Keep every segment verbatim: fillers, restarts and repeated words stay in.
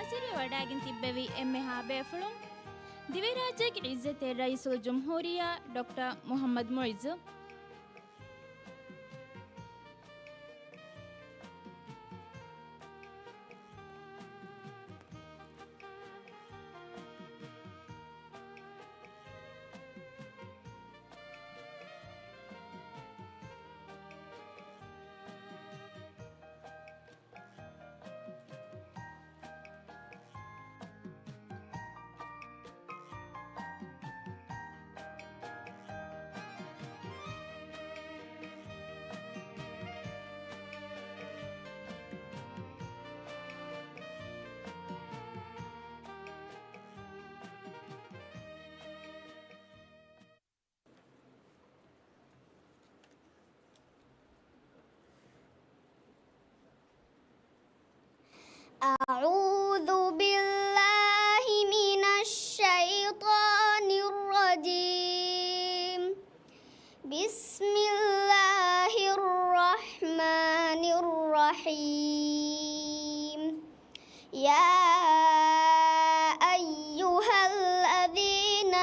ކައުންސިލްގެ ވަޑައިގެން ތިއްބެވި އެންމެހާ ބޭފުޅުން، ދިވެހިރާއްޖޭގެ ޢިއްޒަތްތެރި ރައީސުލްޖުމްހޫރިއްޔާ ޑޮކްޓަރ މުޙައްމަދު މުޢިއްޒު. أعوذ بالله من الشيطان الرجيم. بسم الله الرحمن الرحيم. يا أيها الذين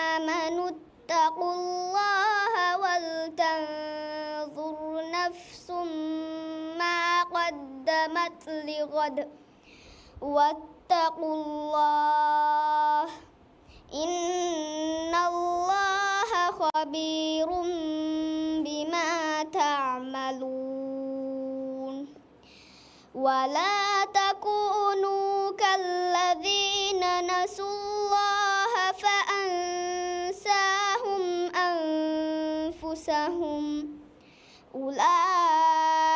آمنوا اتقوا الله ولتنظر نفس ما قدمت لغد واتقوا الله إن الله خبير بما تعملون. ولا تكونوا كالذين نسوا الله فأنساهم أنفسهم أولئك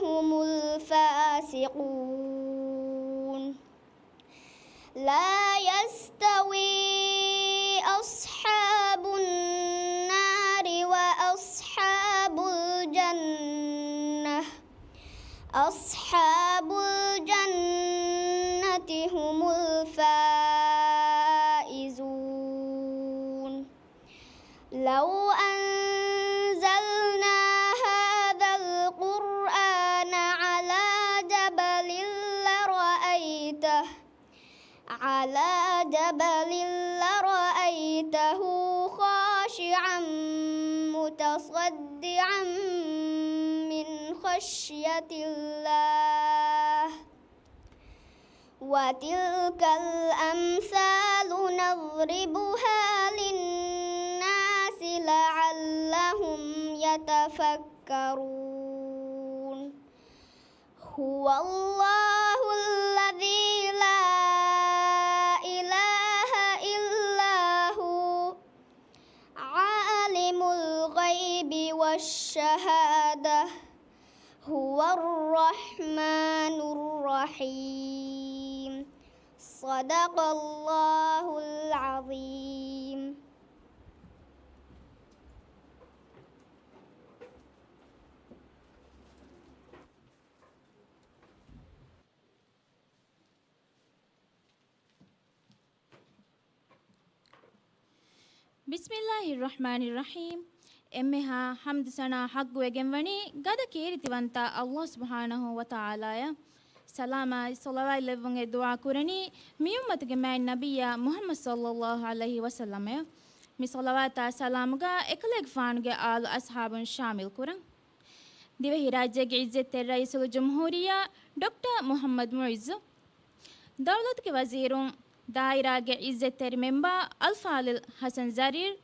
هم الفاسقون. لا يستوي أصحاب النار وأصحاب الجنة. أصحاب الجنة هم الفائزون. لو أنزلنا هذا القرآن على جبل لرأيته، على جبل لرأيته خاشعا متصدعا من خشية الله. وتلك الأمثال نضربها للناس لعلهم يتفكرون. هو الله الذي لا إله إلا هو عالم الغيب والشهادة هو الرحمن الرحيم. صدق الله العظيم. بسم الله الرحمن الرحيم. އެންމެހާ ޙަމްދު ސަނާ ޙައްޤުވެގެން ވަނީ ގަދަ ކީރިތިވަންތަ ﷲ ސުބްޙާނަހޫ ވަތަޢާލާއަށް. ސަލާމާއި ޞަލަވާތް ލެއްވުން އެ ދުޢާ ކުރަނީ މި އުއްމަތުގެ މާތް ނަބިއްޔާ މުޙައްމަދު ޞައްލައްލާހު ޢަލައިހި ވަސައްލަމަށް. މި ޞަލަވާތާ ސަލާމުގަ އެކަލޭގެފާނުގެ އާލު އަޞްޙާބުން ޝާމިލް ކުރަން. ދިވެހިރާއްޖޭގެ ޢިއްޒަތްތެރި ރައީސުލްޖުމްހޫރިއްޔާ ޑޮކްޓަރ މުޙައްމަދު މުޢިއްޒު، ދައުލަތުގެ ވަޒީރުން، ދާއިރާގެ ޢިއްޒަތްތެރި މެމްބާ އަލްފާޟިލް ޙަސަން ޒަރީރް،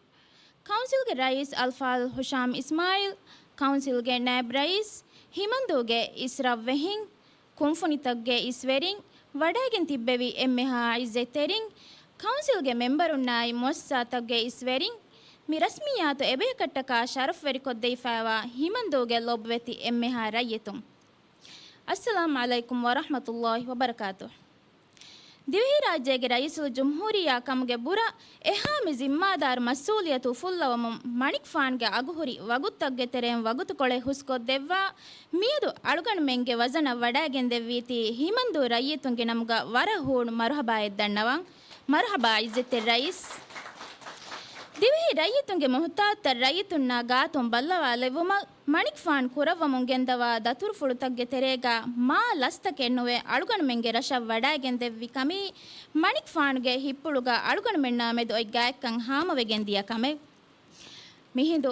ކައުންސިލްގެ ރައީސް އަލްފާޟިލް ހުޝާމް އިސްމާޢީލް، ކައުންސިލްގެ ނައިބް ރައީސް، ހިމަންދޫގެ އިސް ރަށްވެހިން، ކުންފުނިތަކުގެ އިސްވެރިން، ވަޑައިގެން ތިއްބެވި އެންމެހާ ޢިއްޒަތްތެރިން، ކައުންސިލްގެ މެމްބަރުންނާއި މުއައްސަސާތަކުގެ އިސްވެރިން، މި ރަސްމިއްޔާތު އެބަޔަކަށްޓަކާ ޝަރަފްވެރިކޮށްދެވިފައިވާ ހިމަންދޫގެ ލޯބިވެތި އެންމެހާ ރައްޔިތުން. އައްސަލާމު ޢަލައިކުމް ވަރަޙްމަތުﷲ ވަބަރަކާތުހު. ދިވެހިރާއްޖޭގެ ރައީސުލްޖުމްހޫރިއްޔާ ކަމުގެ ބުރަ އެހާމެ ޒިންމާދާރު މަސްއޫލިއްޔަތު ފުއްލަވަމުން މަނިކުފާނުގެ އަގުހުރި ވަގުތުތަކުގެ ތެރެއިން ވަގުތުކޮޅެއް ހުސްކޮށްދެއްވާ މިއަދު އަޅުގަނޑުމެންގެ ވަޒަނަށް ވަޑައިގެންދެއްވީތީ ހިމަންދޫ ރައްޔިތުންގެ ނަމުގަ ވަރަށް ހޫނު މަރުޙަބާއެއް ދަންނަވަން. މަރުޙަބާ ޢިއްޒަތްތެރި ރައީސް. ދިވެހި ރައްޔިތުންގެ މުހުތާޖުތައް ރައްޔިތުންނާ ގާތުން ބައްލަވާލެއްވުމަށް މަނިކުފާނު ކުރައްވަމުން ގެންދަވާ ދަތުރުފުޅުތަކުގެ ތެރޭގަ މާ ލަސްތަކެއް ނުވެ އަޅުގަނޑުމެންގެ ރަށަށް ވަޑައިގެންދެއްވި ކަމީ މަނިކުފާނުގެ ހިތްޕުޅުގަ އަޅުގަނޑުމެންނާ މެދު އޮތް ގާތްކަން ހާމަވެގެން ދިޔަ ކަމެއް. މިހިނދު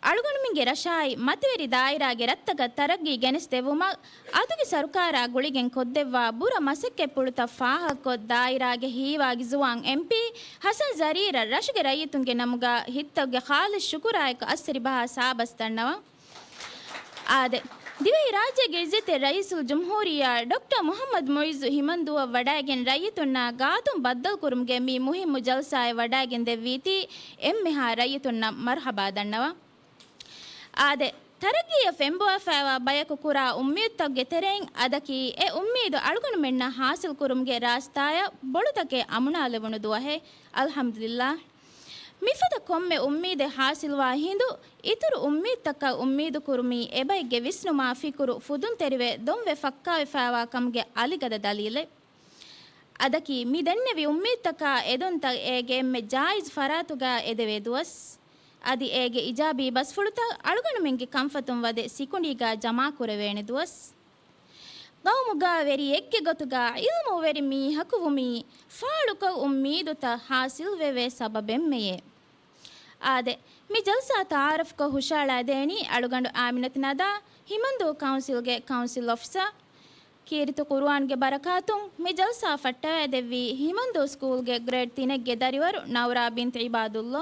އަޅުގަނޑުމެންގެ ރަށާއި މަތިވެރި ދާއިރާގެ ރަށްތަކަށް ތަރައްގީ ގެނެސްދެއްވުމަށް އަދުގެ ސަރުކާރާ ގުޅިގެން ކޮށްދެއްވާ ބުރަ މަސައްކަތްޕުޅުތައް ފާހަގަކޮށް، ދާއިރާގެ ހީވާގި ޒުވާން އެމްޕީ ޙަސަން ޒަރީރަށް ރަށުގެ ރައްޔިތުންގެ ނަމުގަ ހިތުތަކުގެ ޚާލިޞް ޝުކުރާއެކު އައްސަރި ބަހާ ސާބަސް ދަންނަވަން. އާދެ، ދިވެހިރާއްޖޭގެ ޢިއްޒަތްތެރި ރައީސުލްޖުމްހޫރިއްޔާ ޑޮކްޓަރ މުޙައްމަދު މުޢިއްޒު ހިމަންދޫއަށް ވަޑައިގެން ރައްޔިތުންނާ ގާތުން ބައްދަލުކުރުމުގެ މި މުހިއްމު ޖަލްސާއަށް ވަޑައިގެންދެއްވީތީ އެންމެހާ ރައްޔިތުންނަށް މަރުޙަބާ ދަންނަވަން. އާދެ، ތަރައްގީއަށް ފެންބޮވާފައިވާ ބަޔަކު ކުރާ އުއްމީދުތަކުގެ ތެރެއިން އަދަކީ އެ އުއްމީދު އަޅުގަނޑުމެންނަށް ޙާޞިލްކުރުމުގެ ރާސްތާއަށް ބޮޑުތަކެއް އަމުނާލެވުނު ދުވަހެއް. އަލްޙަމްދުލިއްލާހް. މިފަދަ ކޮންމެ އުއްމީދެއް ޙާޞިލްވާ ހިނދު، އިތުރު އުއްމީދުތަކަށް އުއްމީދު ކުރުމީ އެބައެއްގެ ވިސްނުމާ ފިކުރު ފުދުންތެރިވެ ދޮންވެ ފައްކާވެފައިވާ ކަމުގެ އަލިގަދަ ދަލީލެއް. އަދަކީ މި ދެންނެވި އުއްމީދުތަކާ އެދުންތައް އޭގެ އެންމެ ޖާއިޒް ފަރާތުގަ އެދެވޭ ދުވަސް. އަދި އޭގެ އިޖާބީ ބަސްފުޅުތައް އަޅުގަނޑުމެންގެ ކަންފަތުން ވަދެ ސިކުނޑީގަ ޖަމާކުރެވޭނެ ދުވަސް. ގައުމުގަ ވެރިއެއްގެ ގޮތުގަ ޢިލްމުވެރި މީހަކު ވުމީ ފާޅުކޮށް އުއްމީދުތައް ޙާޞިލްވެވޭ ސަބަބެއްމެޔޭ. އާދެ، މި ޖަލްސާ ތަޢާރަފްކޮށް ހުށައަޅާދޭނީ އަޅުގަނޑު އާމިނަތު ނަދާ، ހިމަންދޫ ކައުންސިލްގެ ކައުންސިލް އޮފިސަރ. ކީރިތި ޤުރުއާންގެ ބަރަކާތުން މި ޖަލްސާ ފައްޓަވައިދެއްވީ ހިމަންދޫ ސްކޫލްގެ ގްރޭޑް ތިނެއްގެ ދަރިވަރު ނައުރާ ބިންތު ޢިބާދުﷲ.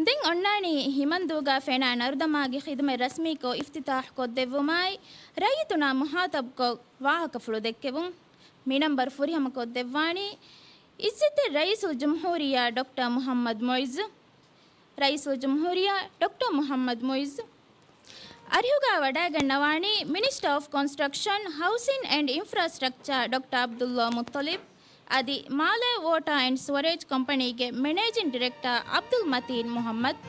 ދެން އޮންނާނީ ހިމަންދޫގަ ފެނާ ނަރުދަމާގެ ޚިދުމަތް ރަސްމީކޮށް އިފްތިތާޙް ކޮށްދެއްވުމާއި، ރައްޔިތުންނާ މުޚާޠަބުކޮށް ވާހަކަފުޅު ދެއްކެވުން. މި ނަންބަރު ފުރިހަމަކޮށްދެއްވާނީ ޢިއްޒަތްތެރި ރައީސުލްޖުމްހޫރިއްޔާ ޑޮކްޓަރ މުޙައްމަދު މުޢިއްޒު. ރައީސުލްޖުމްހޫރިއްޔާ ޑޮކްޓަރ މުޙައްމަދު މުޢިއްޒު. އަރިހުގަ ވަޑައިގަންނަވާނީ މިނިސްޓަރ އޮފް ކޮންސްޓްރަކްޝަން، ހައުސިން އެންޑް އިންފްރާސްޓްރަކްޗާ ޑޮކްޓަރ ޢަބްދުﷲ މުއްޠަލިބް އަދި މާލޭ ވޯޓާ އެންޑް ސުވަރޭޖް ކޮމްޕަނީގެ މެނޭޖިން ޑިރެކްޓަރ ޢަބްދުލް މަތީން މުޙައްމަދު.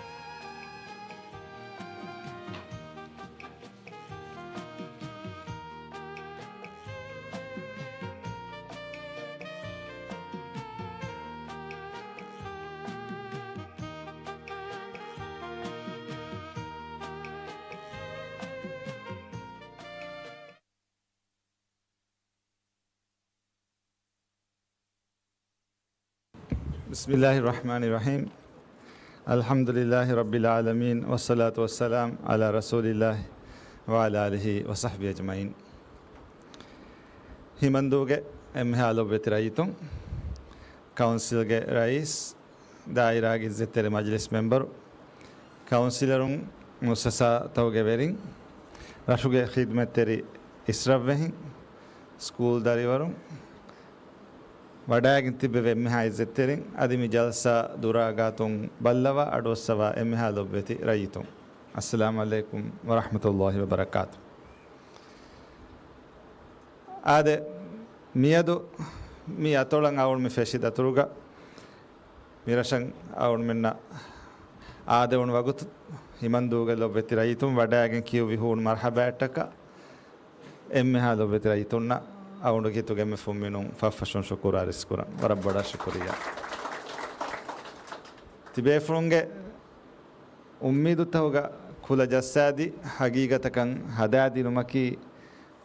بسم الله الرحمن الرحيم. الحمد لله رب العالمين، والصلاة والسلام على رسول الله وعلى آله وصحبه أجمعين. ހިމަންދޫގެ އެންމެހާ ލޮބުވެތި ރައްޔިތުން، ކައުންސިލްގެ ރައީސް، ދާއިރާގެ އިއްޒަތްތެރި މަޖިލިސް މެމްބަރު، ކައުންސިލަރުން، މުއައްސަސާތަކުގެ ވެރިން، ރަށުގެ ޚިދްމަތްތެރި އިސްރަށްވެހިން، ސްކޫލް ދަރިވަރުން، ވަޑައިގެން ތިއްބެވި އެންމެހާ އިއްޒަތްތެރިން، އަދި މި ޖަލްސާ ދުރާ ގާތުން ބައްލަވާ އަޑުއައްސަވާ އެންމެހާ ލޮބުވެތި ރައްޔިތުން، އައްސަލާމު ޢަލައިކުމް ވަރަޙްމަތުﷲ ވަބަރަކާތު. އާދެ، މިއަދު މި އަތޮޅަށް އައުން މި ފެށި ދަތުރުގަ މިރަށަށް އައުންމެންނަށް އާދެވުނު ވަގުތު ހިމަންދޫގެ ލޮބުވެތި ރައްޔިތުން ވަޑައިގެން ކިޔުއްވި ހޫނު މަރްޙަބާއަށްޓަކާ އެންމެހާ ލޮބުވެތި ރައްޔިތުންނަށް އައުނުގެ ހިތުގެ އެންމެ ފުންމިނުން ފަށްފަށުން ޝުކުރާ ރިސްކުރަން. ވަރަށް ބޮޑަށް ޝުކުރިއްޔާ. ތިބޭފުޅުންގެ އުއްމީދުތަކުގަ ކުލަ ޖައްސާދީ، ހަގީގަތަކަށް ހަދާދިނުމަކީ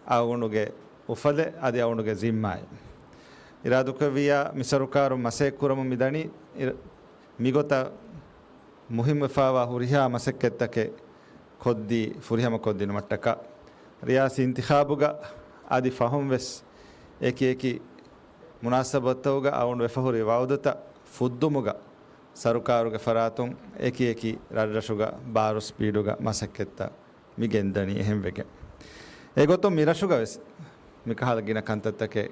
އަޅުގަނޑުގެ އުފަލެއް، އަދި އަޅުގަނޑުގެ ޒިންމާއެއް. އިރާދަކުރެއްވިއްޔާ، މި ސަރުކާރުން މަސައްކަތްކުރަމުން މިދަނީ، އިރ-، މިގޮތަށް މުހިންމުވެފައިވާ ހުރިހާ މަސައްކަތްތަކެއް ކޮށްދީ، ފުރިހަމަކޮށްދިނުމަށްޓަކާ. ރިޔާސީ އިންތިޚާބުގަ އަދި ފަހުން ވެސް އެކި އެކި މުނާސަބަތުތަކުގަ އަޅުގަނޑު ވެފަހުރި ވައުދުތައް ފުއްދުމުގަ ސަރުކާރުގެ ފަރާތުން އެކި އެކި ރަށްރަށުގަ ބާރު ސްޕީޑުގަ މަސައްކަތްތައް މި ގެންދަނީ އެހެންވެގެން. އެގޮތުން މި ރަށުގަ ވެސް މިކަހަލަ ގިނަ ކަންތައްތަކެއް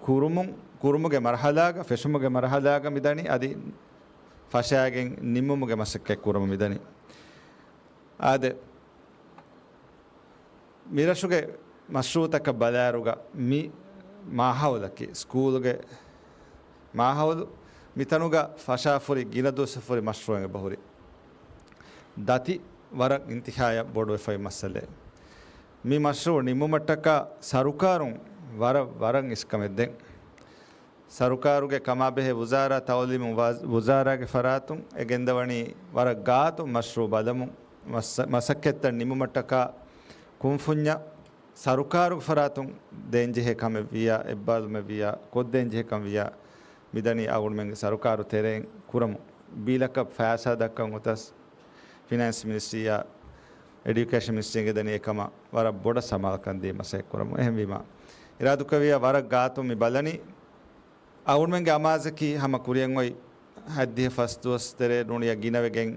ކުރުމުން، ކުރުމުގެ މަރުޙަލާގަ، ފެށުމުގެ މަރުޙަލާގަ މިދަނީ، އަދި ފަށާގެން ނިންމުމުގެ މަސައްކަތް ކުރަމުން މިދަނީ. އާދެ، މިރަށުގެ މަޝްރޫޢުތަކަށް ބަލާއިރުގަ މި މާހައުލަކީ، ސްކޫލްގެ މާހައުލު، މިތަނުގަ ފަށާފުރި ގިނަ ދުވަސްވެފަހުރި މަޝްރޫޢެއް އެބަހުރި. ދަތި ވަރަށް އިންތިހާޔަށް ބޮޑުވެފައި މައްސަލައެއް. މި މަޝްރޫޢު ނިންމުމަށްޓަކާ ސަރުކާރުން ވަރަށް، ވަރަށް އިސްކަމެއް ދެން. ސަރުކާރުގެ ކަމާބެހޭ ވުޒާރާ، ތައުލީމު ވަޒް-، ވުޒާރާގެ ފަރާތުން އެ ގެންދަވަނީ ވަރަށް ގާތު މަޝްރޫޢު ބަލަމުން، މަސް-، މަސައްކަތްތައް ނިމުމަށްޓަކާ ކުންފުންޏަށް ސަރުކާރުގެ ފަރާތުން ދޭންޖެހޭ ކަމެއް ވިއްޔާ، އެއްބާލުމެއް ވިއްޔާ، ކޮށްދޭންޖެހޭ ކަން ވިއްޔާ، މިދަނީ އަޅުގަނޑުމެންގެ ސަރުކާރު ތެރެއިން ކުރަމުން. ބީލަކަށް ފައިސާ ދައްކަން އޮތަސް ފިނޭންސް މިނިސްޓްރީއާ އެޑިއުކޭޝަން މިނިސްޓްރީގެ ދަނީ އެކަމަށް ވަރަށް ބޮޑަށް ސަމާލުކަން ދީ މަސައްކަތް ކުރަމުން. އެހެންވީމަ، އިރާދުކުރެއްވިއްޔާ ވަރަށް ގާތުން މި ބަލަނީ، އަޅުގަނޑުމެންގެ އަމާޒަކީ ހަމަ ކުރިއަށް އޮތް ހަތްދިހަ ފަސް ދުވަސް ތެރޭ ނޫނިއްޔާ ގިނަވެގެން،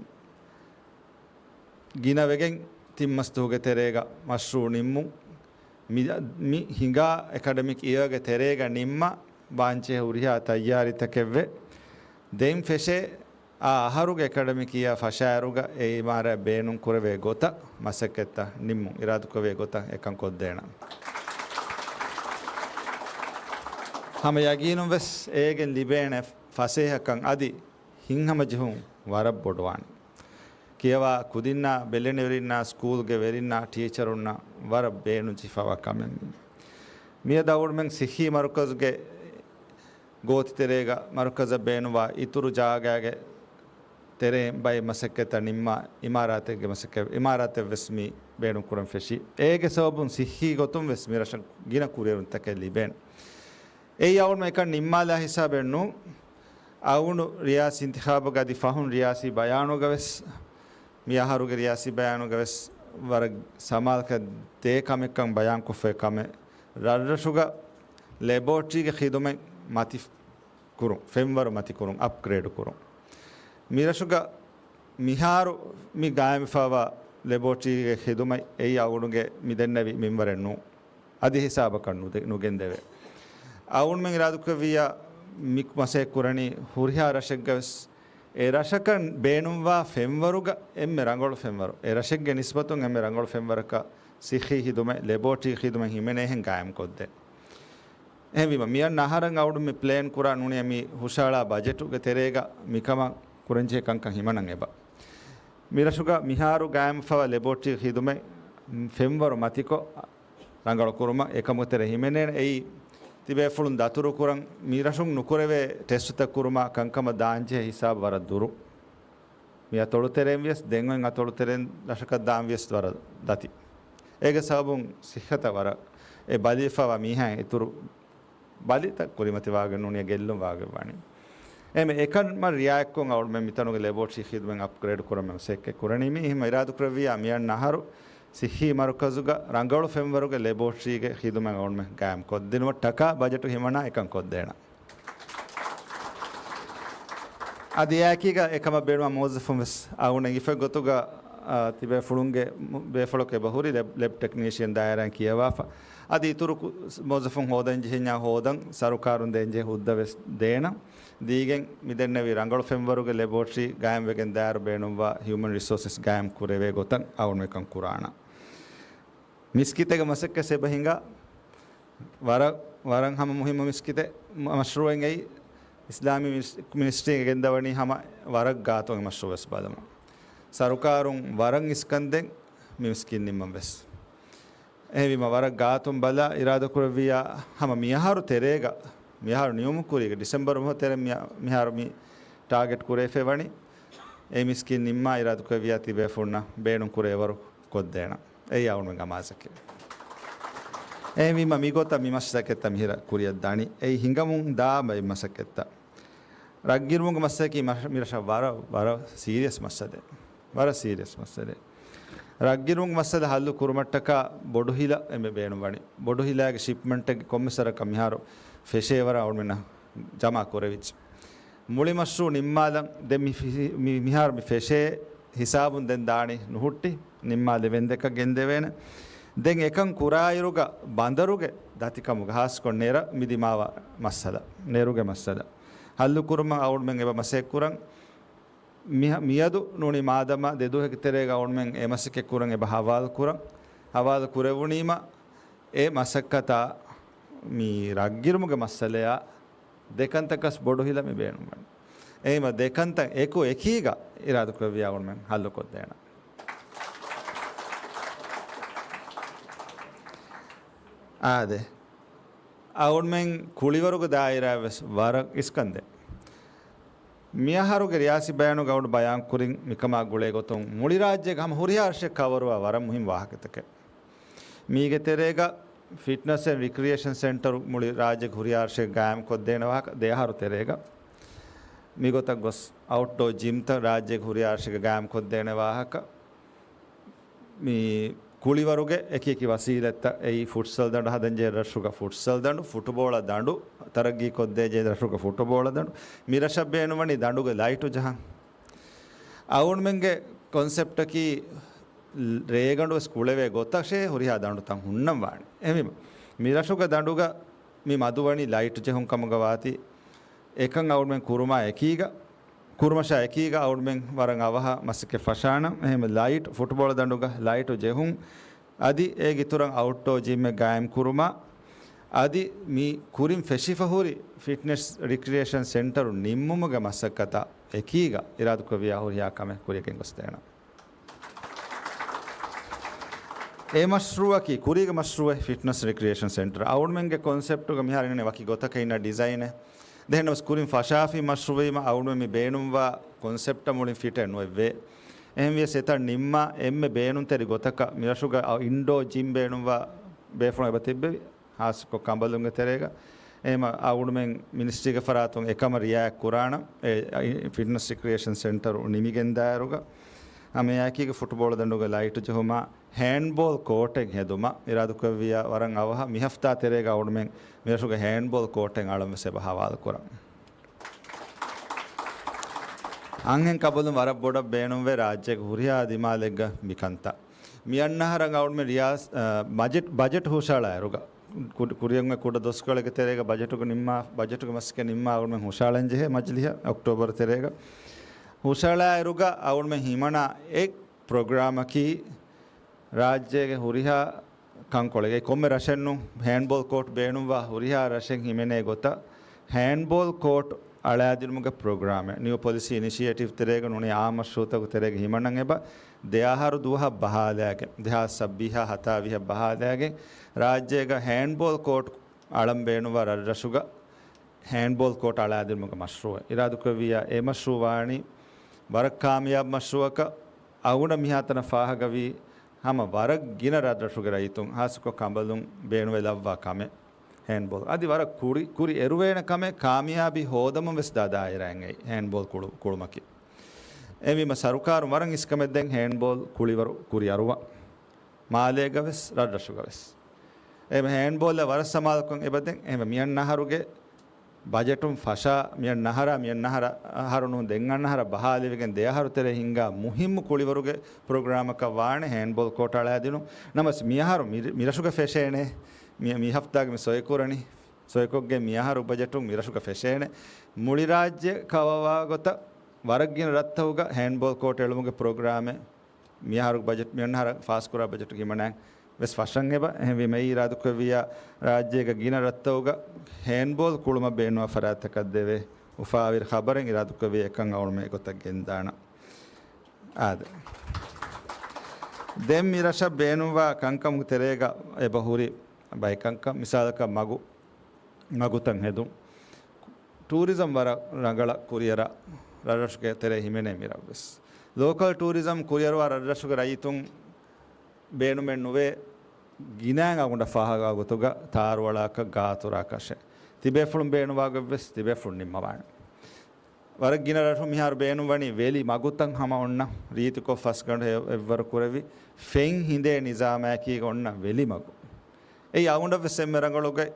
ގިނަވެގެން ތިން މަސް ދުވަހުގެ ތެރޭގަ މަޝްރޫއު ނިންމުން. މި، މި ހިނގާ އެކަޑަމިކް އިޔާގެ ތެރޭގަ ނިންމާ ވާންޖެހޭ ހުރިހާ ތައްޔާރީތަކެއްވެ، ދެން ފެށޭ އާ އަހަރުގެ އެކަޑަމިކް އިޔާ ފަށާއިރުގަ އެ އިމާރާތް ބޭނުން ކުރެވޭ ގޮތަށް މަސައްކަތްތައް ނިންމުން، އިރާދުކުރެވޭ ގޮތަށް އެކަން ކޮށްދޭނަން. ހަމަ ޔަގީނުން ވެސް އޭގެން ލިބޭނެ ފަސޭހަކަން އަދި ހިތްހަމަޖެހުން ވަރަށް ބޮޑުވާނެ. ކިޔަވާ ކުދިންނާ، ބެލެނިވެރިންނާ، ސްކޫލްގެ ވެރިންނާ، ޓީޗަރުންނަށް ވަރަށް ބޭނުންޖެހިފައިވާ ކަމެއް. މިއަދު އަޅުގަނޑުމެން ސިއްހީ މަރުކަޒުގެ ގޯތިތެރޭގަ މަރުކަޒަށް ބޭނުންވާ އިތުރު ޖާގައިގެ ތެރެއިން ބައެއް މަސައްކަތްތައް ނިންމާ، އިމާރާތެއްގެ މަސައްކަތް، އިމާރާތެއް ވެސް މި ބޭނުން ކުރަން ފެށީ. އޭގެ ސަބަބުން ސިއްހީ ގޮތުން ވެސް މި ރަށަށް ގިނަ ކުރިއެރުންތަކެއް ލިބޭނެ. އެއީ އަޅުގަނޑު އެކަން ނިންމާލާ ހިސާބެއް ނޫން. އަޅުގަނޑު ރިޔާސީ އިންތިޚާބުގަ އަދި ފަހުން ރިޔާސީ ބަޔާނުގަ ވެސް، މި އަހަރުގެ ރިޔާސީ ބަޔާނުގަ ވެސް ވަރަށް ސަމާލުކަން ދޭ ކަމެއްކަން ބަޔާންކޮށްފައި ކަމެއް، ރަށްރަށުގަ ލެބޯޓްރީގެ ޚިދުމަތް މަތި ކުރުން، ފެންވަރު މަތި ކުރުން، އަޕްގްރޭޑް ކުރުން. މި ރަށުގަ މިހާރު މި ގާއިމްވެފައިވާ ލެބޯޓްރީގެ ޚިދުމަތް އެއީ އަޅުގަނޑުގެ މި ދެންނެވި މިންވަރެއް ނޫން. އަދި ހިސާބަކަށް ނުދެ-، ނުގެންދެވޭ. އަޅުގަނޑުމެން އިރާދަކުރެއްވިއްޔާ މި މަސައްކަތް ކުރަނީ ހުރިހާ ރަށެއްގަ ވެސް އެ ރަށަކަށް ބޭނުންވާ ފެންވަރުގަ އެންމެ ރަނގަޅު ފެންވަރު، އެ ރަށެއްގެ ނިސްބަތުން އެންމެ ރަނގަޅު ފެންވަރަކަށް ސިއްހީ ޚިދުމަތް، ލެބޯޓްރީ ޚިދުމަތް ހިމެނޭހެން ގާއިމްކޮށްދޭ. އެހެންވީމަ، މިއަންނަ އަހަރަށް އަޅުގަނޑު މި ޕްލޭން ކުރާ ނޫނީ މި ހުށަހަޅާ ބަޖެޓުގެ ތެރޭގަ މިކަމަށް ކުރަންޖެހޭ ކަންކަން ހިމަނަން އެބަ. މި ރަށުގަ މިހާރު ގާއިމްފަވާ ލެބޯޓްރީ ޚިދުމަތް ފެންވަރު މަތިކޮށް، ރަނގަޅު ކުރުމަށް އެކަމުގެ ތެރޭ ހިމެނޭނެ. އެއީ ތިބޭފުޅުން ދަތުރުކުރަން މި ރަށުން ނުކުރެވޭ ޓެސްޓުތައް ކުރުމާ ކަންކަމަށް ދާންޖެހޭ ހިސާބު ވަރަށް ދުރު. މި އަތޮޅުތެރޭން ވިޔަސް ދެން އޮތް އަތޮޅުތެރޭން ރަށަކަށް ދާން ވިޔަސް ވަރަށް ދަތި. އޭގެ ސަބަބުން ސިއްހަތަށް ވަރަށް އެ ބަލިވެފައިވާ މީހާއިން އިތުރު ބަލިތައް ކުރިމަތިވާގެން ނޫނީ ގެއްލުން ވާގޮތް ވާނީ. އެހެންވެ އެކަން މަ ރިއާޔަތްކޮށް އަޅުމެން މިތަނުގެ ލެބޯޓްރީ ޚިދުމަތް އަޕްގްރޭޑް ކުރަމުން މަސައްކަތް ކުރަނީ. މި އެހެން އިރާދަކުރެއްވިއްޔާ މިއަންނަ އަހަރު ސިއްހީ މަރުކަޒުގަ ރަނގަޅު ފެންވަރުގެ ލެބޯޓްރީގެ ޚިދުމަތް އަޅުމެން ގާއިމް ކޮށްދިނުމަށް ޓަކާ ބަޖެޓު ހިމަނާ އެކަން ކޮށްދޭނަން. އަދި އެއާއެކީގަ އެކަމަށް ބޭނުންވާ މުވައްޒަފުން ވެސް އަޅުގަނޑު އެނގިފައި ގޮތުގަ، އާ، ތިބޭފުޅުންގެ މު-، ބޭފުޅަކު އެބަހުރި ލެބް، ލެބް ޓެކްނީޝިއަން ދާއިރާއިން ކިޔަވާފަ. އަދި އިތުރު ކު-، މުވައްޒަފުން ހޯދަން ޖެހެންޏާ ހޯދަން ސަރުކާރުން ދޭންޖެހޭ ހުއްދަ ވެސް ދޭނަން. ދީގެން މިދެންނެވި ރަނގަޅު ފެންވަރުގެ ލެބޯޓްރީ ގާއިމްވެގެން ދާއިރު ބޭނުންވާ ހިއުމަން ރިސޯސަސް ގާއިމް ކުރެވޭ ގޮތަށް އަޅުގަނޑު އެކަން ކުރާނަން. މިސްކިތެއްގެ މަސައްކަތް އެބަ ހިނގާ، ވަރަށް، ވަރަށް ހަމަ މުހިއްމު މިސްކިތެއް މަ-، މަޝްރޫއެއް އެއީ، އިސްލާމީ މިނިސް-، މިނިސްޓްރީ ގެންދަވަނީ ހަމަ ވަރަށް ގާތުން މަޝްރޫއެއް ވެސް ބަލަމުން. ސަރުކާރުން ވަރަށް އިސްކަންދެން މި މިސްކިތް ނިންމަން ވެސް. އެހެންވީމަ ވަރަށް ގާތުން ބަލާ އިރާދަކުރެއްވިއްޔާ ހަމަ މިއަހަރު ތެރޭގަ، މިއަހަރު ނިމުމުގެ ކުރީގަ ޑިސެމްބަރު މަހު ތެރޭ މި-، މިހާރު މި ޓާގެޓް ކުރެވިފައި ވަނީ، އެ މިސްކިތް ނިންމާ އިރާދަކުރެއްވިއްޔާ ތިބޭފުޅުންނަށް ބޭނުން ކުރެވޭވަރު ކޮށްދޭނަން. އެއީ އަޅުގަނޑުގެ އަމާޒަކީ. އެހެންވީމަ މިގޮތަށް މި މަސައްކަތްތައް މިހިރަ ކުރިއަށް ދަނީ. އެއީ ހިނގަމުން ދާ ބައެއް މަސައްކަތްތައް. ރަށްގިރުމުގެ މައްސަލައަކީ މަ-، މިރަށަށް ވަރަށް، ވަރަށް ސީރިއަސް މައްސަލައެއް. ވަރަށް ސީރިއަސް މައްސަލައެއް. ރަށްގިރުމުގެ މައްސަލަ ހައްލު ކުރުމަށްޓަކާ ބޮޑު ހިލަ އެންމެ ބޭނުންވަނީ. ބޮޑު ހިލާގެ ޝިޕްމަންޓެއް ކޮންމެ ސަރަކަށް މިހާރު ފެށޭ ވަރަށް އަޅުމެންނަށް ޖަމާ ކުރެވިއްޖެ. މުޅި މަޝްރޫއު ނިންމާލަން ދެން މި ފި-، މި-، މިހާރު މި ފެށޭ ހިސާބުން ދެން ދާނީ ނުހުއްޓި، ނިންމާލެވެން ދެކަށް ގެންދެވޭނެ. ދެން އެކަން ކުރާއިރުގަ ބަނދަރުގެ ދަތިކަމުގަ ހާއްސަކޮށް ނެރަށް މި ދިމާވާ މައްސަލަ، ނެރުގެ މައްސަލަ ހައްލު ކުރުމަށް އަޅުމެން އެބަ މަސައްކަތް ކުރަން. މި-، މިއަދު ނޫނީ މާދަމާ ދެ ދުވަހެއްގެ ތެރޭގަ އަޅުމެން އެ މަސައްކަތް ކުރަން އެބަ ހަވާލު ކުރަން. ހަވާލު ކުރެވުނީމަ އެ މަސައްކަތާ މި ރަށްގިރުމުގެ މައްސަލަޔާ ދެކަންތަކަސް ބޮޑު ހިލަ މި ބޭނުންވަނީ. އެހެންވީމަ ދެކަންތައް އެކު އެކީގަ އިރާދަކުރެއްވިއްޔާ އަޅުމެން ހައްލުކޮށްދޭނަން. އާދެ. އަޅުމެން ކުޅިވަރުގެ ދާއިރާ ވެސް ވަރަށް އިސްކަންދެން. މިއަހަރުގެ ރިޔާސީ ބަޔާނުގަ އަޅުގަނޑު ބަޔާންކުރިން މިކަމާ ގުޅޭ ގޮތުން މުޅި ރާއްޖޭގަ ހަމަ ހުރިހާ ރަށެއް ކަވަރުވާ ވަރަށް މުހިންމު ވާހަކަތަކެއް. މީގެ ތެރޭގަ ފިޓްނަސް އެންޑް ރިކްރިއޭޝަން ސެންޓަރު މުޅި ރާއްޖޭގެ ހުރިހާ ރަށެއް ގާއިމް ކޮށްދޭނެ ވާހަކަ، ދެ އަހަރު ތެރޭގަ މިގޮތަށް ގޮސް އައުޓްޑޯ ޖިމްތައް ރާއްޖޭގެ ހުރިހާ ރަށެއް ގާއިމް ކޮށްދޭނެ ވާހަކަ، މި ކުޅިވަރުގެ އެކި އެކި ވަސީލަތްތައް، އެއީ ފުޓްސަލް ދަނޑު ހަދަންޖެހޭ ރަށުގަ ފުޓްސަލް ދަނޑު، ފުޓުބޯޅަ ދަނޑު ތަރައްގީ ކޮށްދޭ ޖެހޭ ރަށުގަ ފުޓުބޯޅަ ދަނޑު، މި ރަށަށް ބޭނުންވަނީ ދަނޑުގެ ލައިޓު ޖަހަން. އަޅުގަނޑުމެންގެ ކޮންސެޕްޓަކީ ރޭގަނޑު ވެސް ކުޅެވޭ ގޮތަށޭ ހުރިހާ ދަނޑުތައް ހުންނަން ވާނެ. އެހެންވީމަ، މި ރަށުގެ ދަނޑުގަ މި މަދުވަނީ ލައިޓު ޖެހުން ކަމުގަ ވާތީ، އެކަން އަޅުގަނޑުމެން ކުރުމާ އެކީގަ، ކުރުމަށާ އެކީގަ އަޅުގަނޑުމެން ވަރަށް އަވަހަށް މަސައްކަތް ފަށާނަން. އެހެން ލައިޓް ފުޓުބޯޅަ ދަނޑުގަ ލައިޓު ޖެހުން، އަދި އޭގެ އިތުރަށް އައުޓްޑޯ ޖިމްއެއް ގާއިމް ކުރުމާ، އަދި މި ކުރިން ފެށިފަ ހުރި ފިޓްނަސް ރިކްރިއޭޝަން ސެންޓަރު ނިންމުމުގެ މަސައްކަތާ އެކީގަ އިރާދަކުރެއްވިޔާ ހުރިހާ ކަމެއް ކުރިޔަށް ގެންގޮސްދޭނަން. އެ މަޝްރޫއަކީ، ކުރީގެ މަޝްރޫއެއް ފިޓްނަސް ރިކްރިއޭޝަން ސެންޓަރ. އަޅުގަނޑުމެންގެ ކޮންސެޕްޓުގަ މިހާރު އިންނަނީ ވަކި ގޮތަކަށް އިންނަ ޑިޒައިނެއް. ދެން ވެސް ކުރިން ފަށާފި މަޝްރޫއީމަ އަޅުގަނޑުމެން މި ބޭނުންވާ ކޮންސެޕްޓަށް މުޅިން ފިޓެއް ނުވެއްވޭ. އެހެންވިޔަސް އެތައް ނިންމާ އެންމެ ބޭނުންތެރި ގޮތަކަށް މި ރަށުގަ އިންޑޯ ޖިމް ބޭނުންވާ ބޭފުޅުން އެބަ ތިއްބެވި. ހާއްސަކޮށް ކަނބަލުންގެ ތެރޭގަ. އެހެމަ އަޅުގަނޑުމެން މިނިސްޓްރީގެ ފަރާތުން އެކަމަށް ރިއާޔަތް ކުރާނަން. އެ، އެ، ފިޓްނަސް ރިކްރިއޭޝަން ސެންޓަރު ނިމިގެންދާއިރުގަ، އަ، މިއާއެކީގަ ފުޓުބޯޅަ ދަނޑުގެ ލައިޓު ޖެހުމާ، ހޭންޑްބޯލް ކޯޓެއް ހެދުމަށް އިރާދަކުރެއްވިޔާ ވަރަށް އަވަހަށް މި ހަފްތާ ތެރޭގަ އަޅުގަނޑުމެން މިރަށުގެ ހޭންޑްބޯލް ކޯޓެއް އަޅަން ވެސް އެބަ ހަވާލު ކުރަން. އަންހެން ކަނބަލުން ވަރަށް ބޮޑަށް ބޭނުންވޭ ރާއްޖޭގެ ހުރިހާ ދިމާލެއްގަ މިކަންތައް. މިއަންނަހަރަށް އަޅުގަނޑުމެން ރިޔާސް-، އަ، ބަޖެޓް، ބަޖެޓް ހުށަހަޅާއިރުގަ، ކުޑަ-، ކުރިއަށް ކުޑަ ދުވަސްކޮޅެއްގެ ތެރޭގަ ބަޖެޓުގެ ނިންމާ، ބަޖެޓުގެ މަސައްކަތް ނިންމާ އަޅުގަނޑުމެން ހުށަހަޅަން ޖެހޭ މަޖިލިހަށް އޮކްޓޯބަރު ތެރޭގަ. ހުށަހަޅާއިރުގަ އަޅުގަނޑުމެން ހިމަނާ އެއް ޕްރޮގްރާމަކީ، ރާއްޖޭގެ ހުރިހާ ކަންކޮޅެއް، އެ ކޮންމެ ރަށެއްނު ހޭންޑްބޯލް ކޯޓް ބޭނުންވާ ހުރިހާ ރަށެއް ހިމެނޭ ގޮތަށް ހޭންޑްބޯލް ކޯޓް އަޅާދިނުމުގެ ޕްރޮގްރާމެއް ނިއު ޕޮލިސީ އިނިޝިއޭޓިވް ތެރޭގަ ނޫނީ އާއްމު މަޝްރޫއުތަކުގެ ތެރޭގަ ހިމަނަން އެބަ ދެ އަހަރު ދުވަހަށް ބަހާލާގެން، ދެހާސް ސައްބީސް ހަތާވީސް ބަހާލާގެން، ރާއްޖޭގަ ހޭންޑްބޯލް ކޯޓް އަޅަން ބޭނުންވާ ރަށްރަށުގަ ހޭންޑްބޯލް ކޯޓް އަޅާދިނުމުގެ މަޝްރޫއެއް އިރާދަކުރެއްވިއްޔާ، އެ މަޝްރޫއު ވާނީ ވަރަށް ކާމިޔާބު މަޝްރޫއަކަށް. އަޅުގަނޑަށް މިހާތަނަށް ފާހަގަވީ ހަމަ ވަރަށް ގިނަ ރަށްރަށުގެ ރައްޔިތުން، ހާއްސަކޮށް ކަނބަލުން ބޭނުންވެލައްވާ ކަމެއް ހޭންޑްބޯލް. އަދި ވަރަށް ކުރި، ކުރި އެރުވޭނެ ކަމެއް، ކާމިޔާބީ ހޯދަމުން ވެސް ދާ ދާއިރާއެއް އެއީ ހޭންޑްބޯލް ކުޅު-، ކުޅުމަކީ. އެހެންވީމަ ސަރުކާރުން ވަރަށް އިސްކަމެއް ދޭން ހޭންޑްބޯލް ކުޅިވަރު ކުރިއަރުވަން. މާލޭގަ ވެސް، ރަށްރަށުގަ ވެސް. އެހެން ހޭންޑްބޯލަށް ވަރަށް ސަމާލުކަން އެބަދޭން. އެހެން މިއަންނަ އަހަރުގެ ބަޖެޓުން ފަށާ، މިއަންނަ އަހަރާ، މިއަންނަ އަހަރަ-، އަހަރު ނޫން، ދެން އަންނަ އަހަރަށް ބަހާލެވިގެން ދެ އަހަރު ތެރޭ ހިންގާ މުހިއްމު ކުޅިވަރުގެ ޕްރޮގްރާމަކަށް ވާނެ ހޭންޑްބޯލް ކޯޓް އަޅާދިނުން. ނަމަވެސް މިއަހަރު މި-، މިރަށުގަ ފެށޭނެ، މި-، މި ހަފްތާގަ މި ސޮއިކުރަނީ، ސޮއިކޮށްގެން މިއަހަރު ބަޖެޓުން މިރަށުގަ ފެށޭނެ. މުޅި ރާއްޖެ ކަވަވާ ގޮތަށް ވަރަށް ގިނަ ރަށްތަކުގަ ހޭންޑްބޯލް ކޯޓް އެޅުމުގެ ޕްރޮގްރާމެއް މިއަހަރު ބަޖެޓް، މިއަންނަ އަހަރަށް ފާސްކުރާ ބަޖެޓުގެ ހިމަނާ ވެސް ފަށަން އެބަ. އެހެންވީމަ އެއީ އިރާދަކުރެއްވިއްޔާ ރާއްޖޭގަ ގިނަ ރަށްތަކުގަ ހޭންޑްބޯލް ކުޅުމަށް ބޭނުންވާ ފަރާތްތަކަށް ދެވޭ އުފާވެރި ޚަބަރެއް އިރާދަކުރެއްވިއްޔާ އެކަން އަޅުގަނޑުމެން އެގޮތަށް ގެންދާނަން. އާދެ. ދެން މި ރަށަށް ބޭނުންވާ ކަންކަމުގެ ތެރޭގަ އެބަ ހުރި ބައެއް ކަންކަން، މިސާލަކަށް މަގު، މަގުތައް ހެދުން. ޓޫރިޒަމް ވަރަށް ރަނގަޅަށް ކުރިއަރާ ރަށްރަށުގެ ތެރޭ ހިމެނޭ މިރަށް ވެސް. ލޯކަލް ޓޫރިޒަމް ކުރިއަރުވާ ރަށްރަށުގެ ރައްޔިތުން ބޭނުމެއް ނުވޭ ގިނައިން އަގުނޑަށް ފާހަގަ ގޮތުގަ ތާރުއަޅާކަށް ގާތުރާކަށެއް. ތިބޭފުޅުން ބޭނުވާގޮތް ވެސް ތިބޭފުޅުން ނިންމަވާނެ. ވަރަށް ގިނަ ރަށު މިހާރު ބޭނުންވަނީ ވެލި މަގުތައް ހަމަ އޮންނަ ރީތިކޮށް ފަސްގަނޑު އެ-، އެއްވަރު ކުރެވި ފެން ހިނދޭ ނިޒާމާއެކީގަ އޮންނަ ވެލި މަގު. އެއީ އަގުނޑަށް ވެސް އެންމެ ރަނގަޅުގައި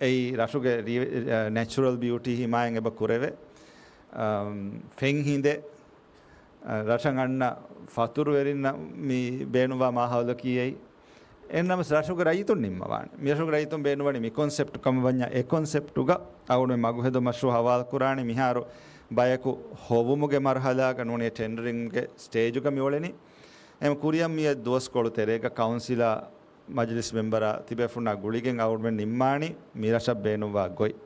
އެއީ ރަށުގެ ރީ-، އަ، ނެޗުރަލް ބިއުޓީ ހިމާޔަތް އެބަ ކުރެވޭ. އަމް، ފެން ހިނދޭ، އަ، ރަށަށް އަންނަ ފަތުރުވެރިންނަށް މި ބޭނުންވާ މާހައުލަކީ އެއީ. އެހެންނަމަވެސް ރަށުގެ ރައްޔިތުން ނިންމަވާނެ. މި ރަށުގެ ރައްޔިތުން ބޭނުންވަނީ މި ކޮންސެޕްޓް ކަމަށް ވަންޏާ އެ ކޮންސެޕްޓުގަ އަޅުގަނޑުމެން މަގު ހެދުން މަޝްރޫއު ހަވާލު ކުރާނީ. މިހާރު ބަޔަކު ހޮވުމުގެ މަރުހަލާގަ ނޫނީ ޓެންޑަރިންގެ ސްޓޭޖުގަ މިއުޅެނީ. އެހެން ކުރިއަށް މިއަދު ދުވަސްކޮޅު ތެރޭގަ ކައުންސިލާ މަޖިލިސް މެމްބަރާ ތިބޭފުޅުންނާ ގުޅިގެން އަޅުގަނޑުމެން ނިންމާނީ މި ރަށަށް ބޭނުންވާ ގޮތް.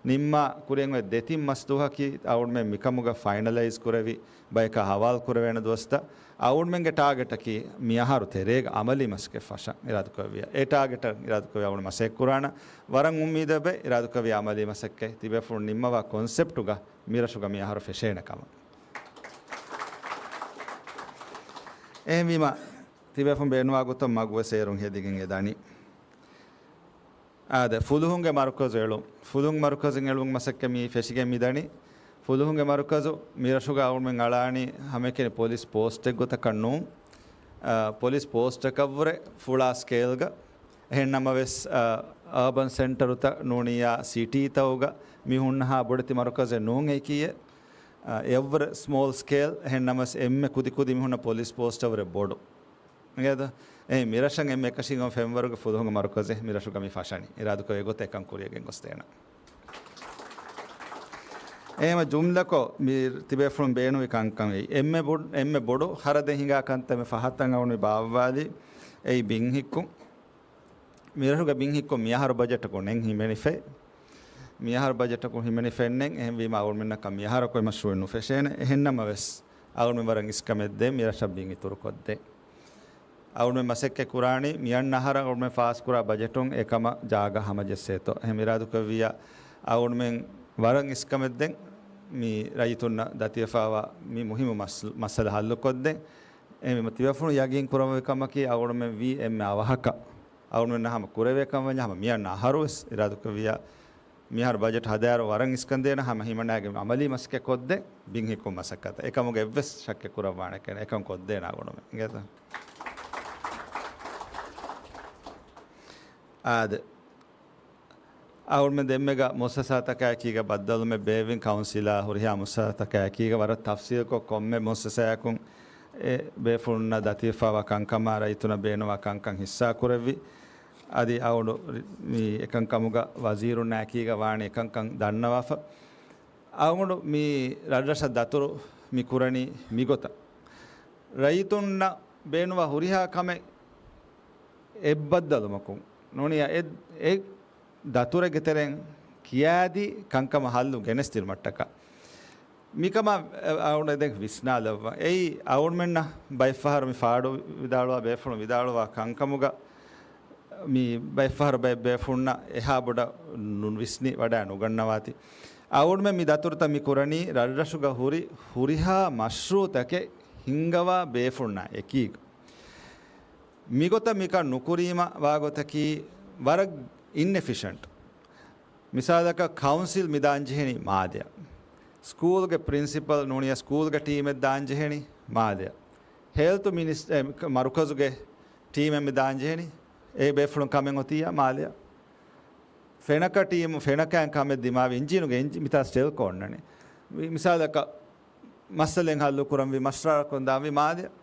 ނިންމާ ކުރިއަށް އޮތް ދެތިން މަސް ދުވަހަކީ އަޅުގަނޑުމެން މިކަމުގަ ފައިނަލައިޒް ކުރެވި، ބަޔަކާ ހަވާލު ކުރެވޭނެ ދުވަސްތައް. އަޅުގަނޑުމެންގެ ޓާގެޓަކީ މިއަހަރު ތެރޭގަ އަމަލީ މަސައްކަތް ފަށަން އިރާދަކުރެއްވިޔާ. އެ ޓާގެޓަށް އިރާދަކުރެއްވިޔާ އަޅުގަނޑު މަސައްކަތް ކުރާނަ. ވަރަށް އުއްމީދެއް އެބަ އިރާދަކުރެއްވިޔާ އަމަލީ މަސައްކަތް ތިބޭފުޅުން ނިންމަވާ ކޮންސެޕްޓުގަ މިރަށުގަ މިއަހަރު ފެށޭނެ ކަމަށް. އެހެންވީމަ، ތިބޭފުން ބޭނުވާ ގޮތަށް މަގުވެސް އޭރުން ހެދިގެން އެ ދަނީ. އާދެ، ފުލުހުންގެ މަރުކަޒު އެޅުން. ފުލުހުން މަރުކަޒު އެޅުން މަސައްކަތް މި ފެށިގެން މިދަނީ. ފުލުހުންގެ މަރުކަޒު މިރަށުގަ އަޅުމެން އަޅާނީ ހަމައެކަނި ޕޮލިސް ޕޯސްޓެއް ގޮތަކަށް ނޫން. އާ، ޕޮލިސް ޕޯސްޓަކަށްވުރެ ފުޅާ ސްކޭލްގަ. އެހެން ނަމަވެސް، އާ، އާބަން ސެންޓަރުތައް ނޫނިއްޔާ ސިޓީތަކުގަ މި ހުންނަހާ ބޮޑެތި މަރުކަޒެއް ނޫން އެކީއެއް. އާ، އެއަށްވުރެ ސްމޯލް ސްކޭލް، އެހެން ނަމަވެސް އެންމެ ކުދިކުދި މިހުންނަ ޕޮލިސް ޕޯސްޓަށްވުރެ ބޮޑު. އިނގޭތަ؟ އެ މިރަށަށް އެންމެ އެކަށީގެން ފެންވަރުގެ ފުލުހުންގެ މަރުކަޒެއް މިރަށުގަ މި ފަށަނީ. އިރާދަކުރެއްވި ގޮތަށް އެކަން ކުރިއަށް ގެންގޮސްދޭނަން. އެހެންވީމަ ޖުމްލަކޮށް މި ތިބޭފުޅުން ބޭނުންވި ކަންކަން އެއީ. އެންމެ ބޮޑު، އެންމެ ބޮޑު ހަރަދެއް ހިނގާ ކަންތައް މި ފަހަތަށް އަޅުގަނޑު މި ބާއްވާލީ. އެއީ ބިން ހިއްކުން. މިރަށުގެ ބިން ހިއްކުން މިއަހަރު ބަޖެޓަކުން ނެތް ހިމެނިފައި. މިއަހަރު ބަޖެޓަކުން ހިމެނިފައެއް ނެތް. އެހެންވީމަ އަޅުގަނޑުމެންނަކަށް މިއަހަރަކު އެ މަޝްރޫއެއް ނުފެށޭނެ. އެހެންނަމަވެސް އަޅުގަނޑުމެން ވަރަށް އިސްކަމެއް ދޭ މިރަށަށް ބިން އިތުރުކޮށްދޭ. އަޅުގަނޑުމެން މަސައްކަތް ކުރާނީ މިއަންނަ އަހަރަށް އަޅުގަނޑުމެން ފާސްކުރާ ބަޖެޓުން އެކަމަށް ޖާގަ ހަމަޖެއްސޭތޯ. އެހެން އިރާދަކުރެއްވިއްޔާ އަޅުގަނޑުމެން ވަރަށް އިސްކަމެއް ދޭން މި ރައްޔިތުންނަށް ދަތިވެފަވާ މި މުހިއްމު މަސް-، މައްސަލަ ހައްލުކޮށްދޭން. އެ ތިބޭފުޅުން ޔަގީން ކުރައްވައި ކަމަކީ އަޅުގަނޑުމެން ވީ އެންމެ އަވަހަކަށް އަޅުގަނޑުމެންނަށް ހަމަ ކުރެވޭ ކަމަށް ވަންޏާ ހަމަ މިއަންނަ އަހަރުވެސް އިރާދަކުރެއްވިއްޔާ މިހާރު ބަޖެޓް ހަދާއިރު ވަރަށް އިސްކަންދޭނަ ހަމަ ހިމަނާގެ އަމަލީ މަސައްކަތް ކޮށްދޭ ބިން ހިއްކުން މަސައްކަތަށް. އެކަމުގެ އެއްވެސް ޝައްކެއް ކުރައްވާނެކޭނެ. އެކަން ކޮށްދޭނަ އަޅުގަނޑުމެން. އިނގޭތަ؟ އާދެ. އަޅުގަނޑުމެން ދެންމެގަ މުއައްސަސާތަކާއެކީގަ ބައްދަލުމެއް ބޭއްވިން ކައުންސިލާ ހުރިހާ މުއައްސަސާތަކާއެކީގަ ވަރަށް ތަފްސީލްކޮށް ކޮންމެ މުއައްސަސާއަކުން އެ ބޭފުޅުންނަށް ދަތިވެފަވާ ކަންކަމާ ރައްޔިތުންނަށް ބޭނުންވާ ކަންކަން ހިއްސާ ކުރެއްވި. އަދި އަޅުގަނޑު މި އެކަންކަމުގަ ވަޒީރުންނާއެކީގަ ވާނީ އެކަންކަން ދަންނަވާފަ. އަޅުގަނޑު މި ރަށްރަށަށް ދަތުރު މި ކުރަނީ މިގޮތަށް. ރައްޔިތުންނަށް ބޭނުންވާ ހުރިހާ ކަމެއް އެއްބައްދަލުމަކުން ނޫނިއްޔާ އެ، އެ ދަތުރެއްގެ ތެރެއިން ކިޔާދީ ކަންކަމަށް ހައްލު ގެނެސްދިނުމަށްޓަކާ. މިކަމާ އަޅުގަނޑު ދެން ވިސްނާލައްވަން. އެއީ އަޅުގަނޑުމެންނަށް ބައެއްފަހަރު މި ފާޑު ވިދާޅުވާ ބޭފުޅުން ވިދާޅުވާ ކަންކަމުގަ މި ބައެއްފަހަރު ބައެއް ބޭފުޅުންނަށް އެހާ ބޮޑަށް ނު-، ވިސްނި ވަޑައި ނުގަންނަވާތި. އަޅުގަނޑުމެން މި ދަތުރުތައް މި ކުރަނީ ރަށްރަށުގަ ހުރި ހުރިހާ މަޝްރޫއުތަކެއް ހިންގަވާ ބޭފުޅުންނާ އެކީގަ. މިގޮތަށް މިކަން ނުކުރީމަ ވާގޮތަކީ ވަރަށް އިންއެފިޝަންޓް. މިސާލަކަށް ކައުންސިލް މި ދާންޖެހެނީ މާލެއަށް. ސްކޫލްގެ ޕްރިންސިޕަލް ނޫނިއްޔާ ސްކޫލްގެ ޓީމެއް ދާންޖެހެނީ މާލެއަށް. ހެލްތު މިނިސް-، އެ، މަރުކަޒުގެ ޓީމެއް މި ދާންޖެހެނީ. އެ ބޭފުޅުން ކަމެއް އޮތިއްޔާ މާލެއަށް. ފެނަކަ ޓީމު، ފެނަކައިން ކަމެއް ދިމާވި އިންޖީނުގެ އިންޖީ-، މިތާ ސްޓެލްކޯ އޮންނަނީ. މި-، މިސާލަކަށް މައްސަލައެއް ހައްލު ކުރަންވީ މަޝްވަރާކޮށްދާންވީ މާލެއަށް.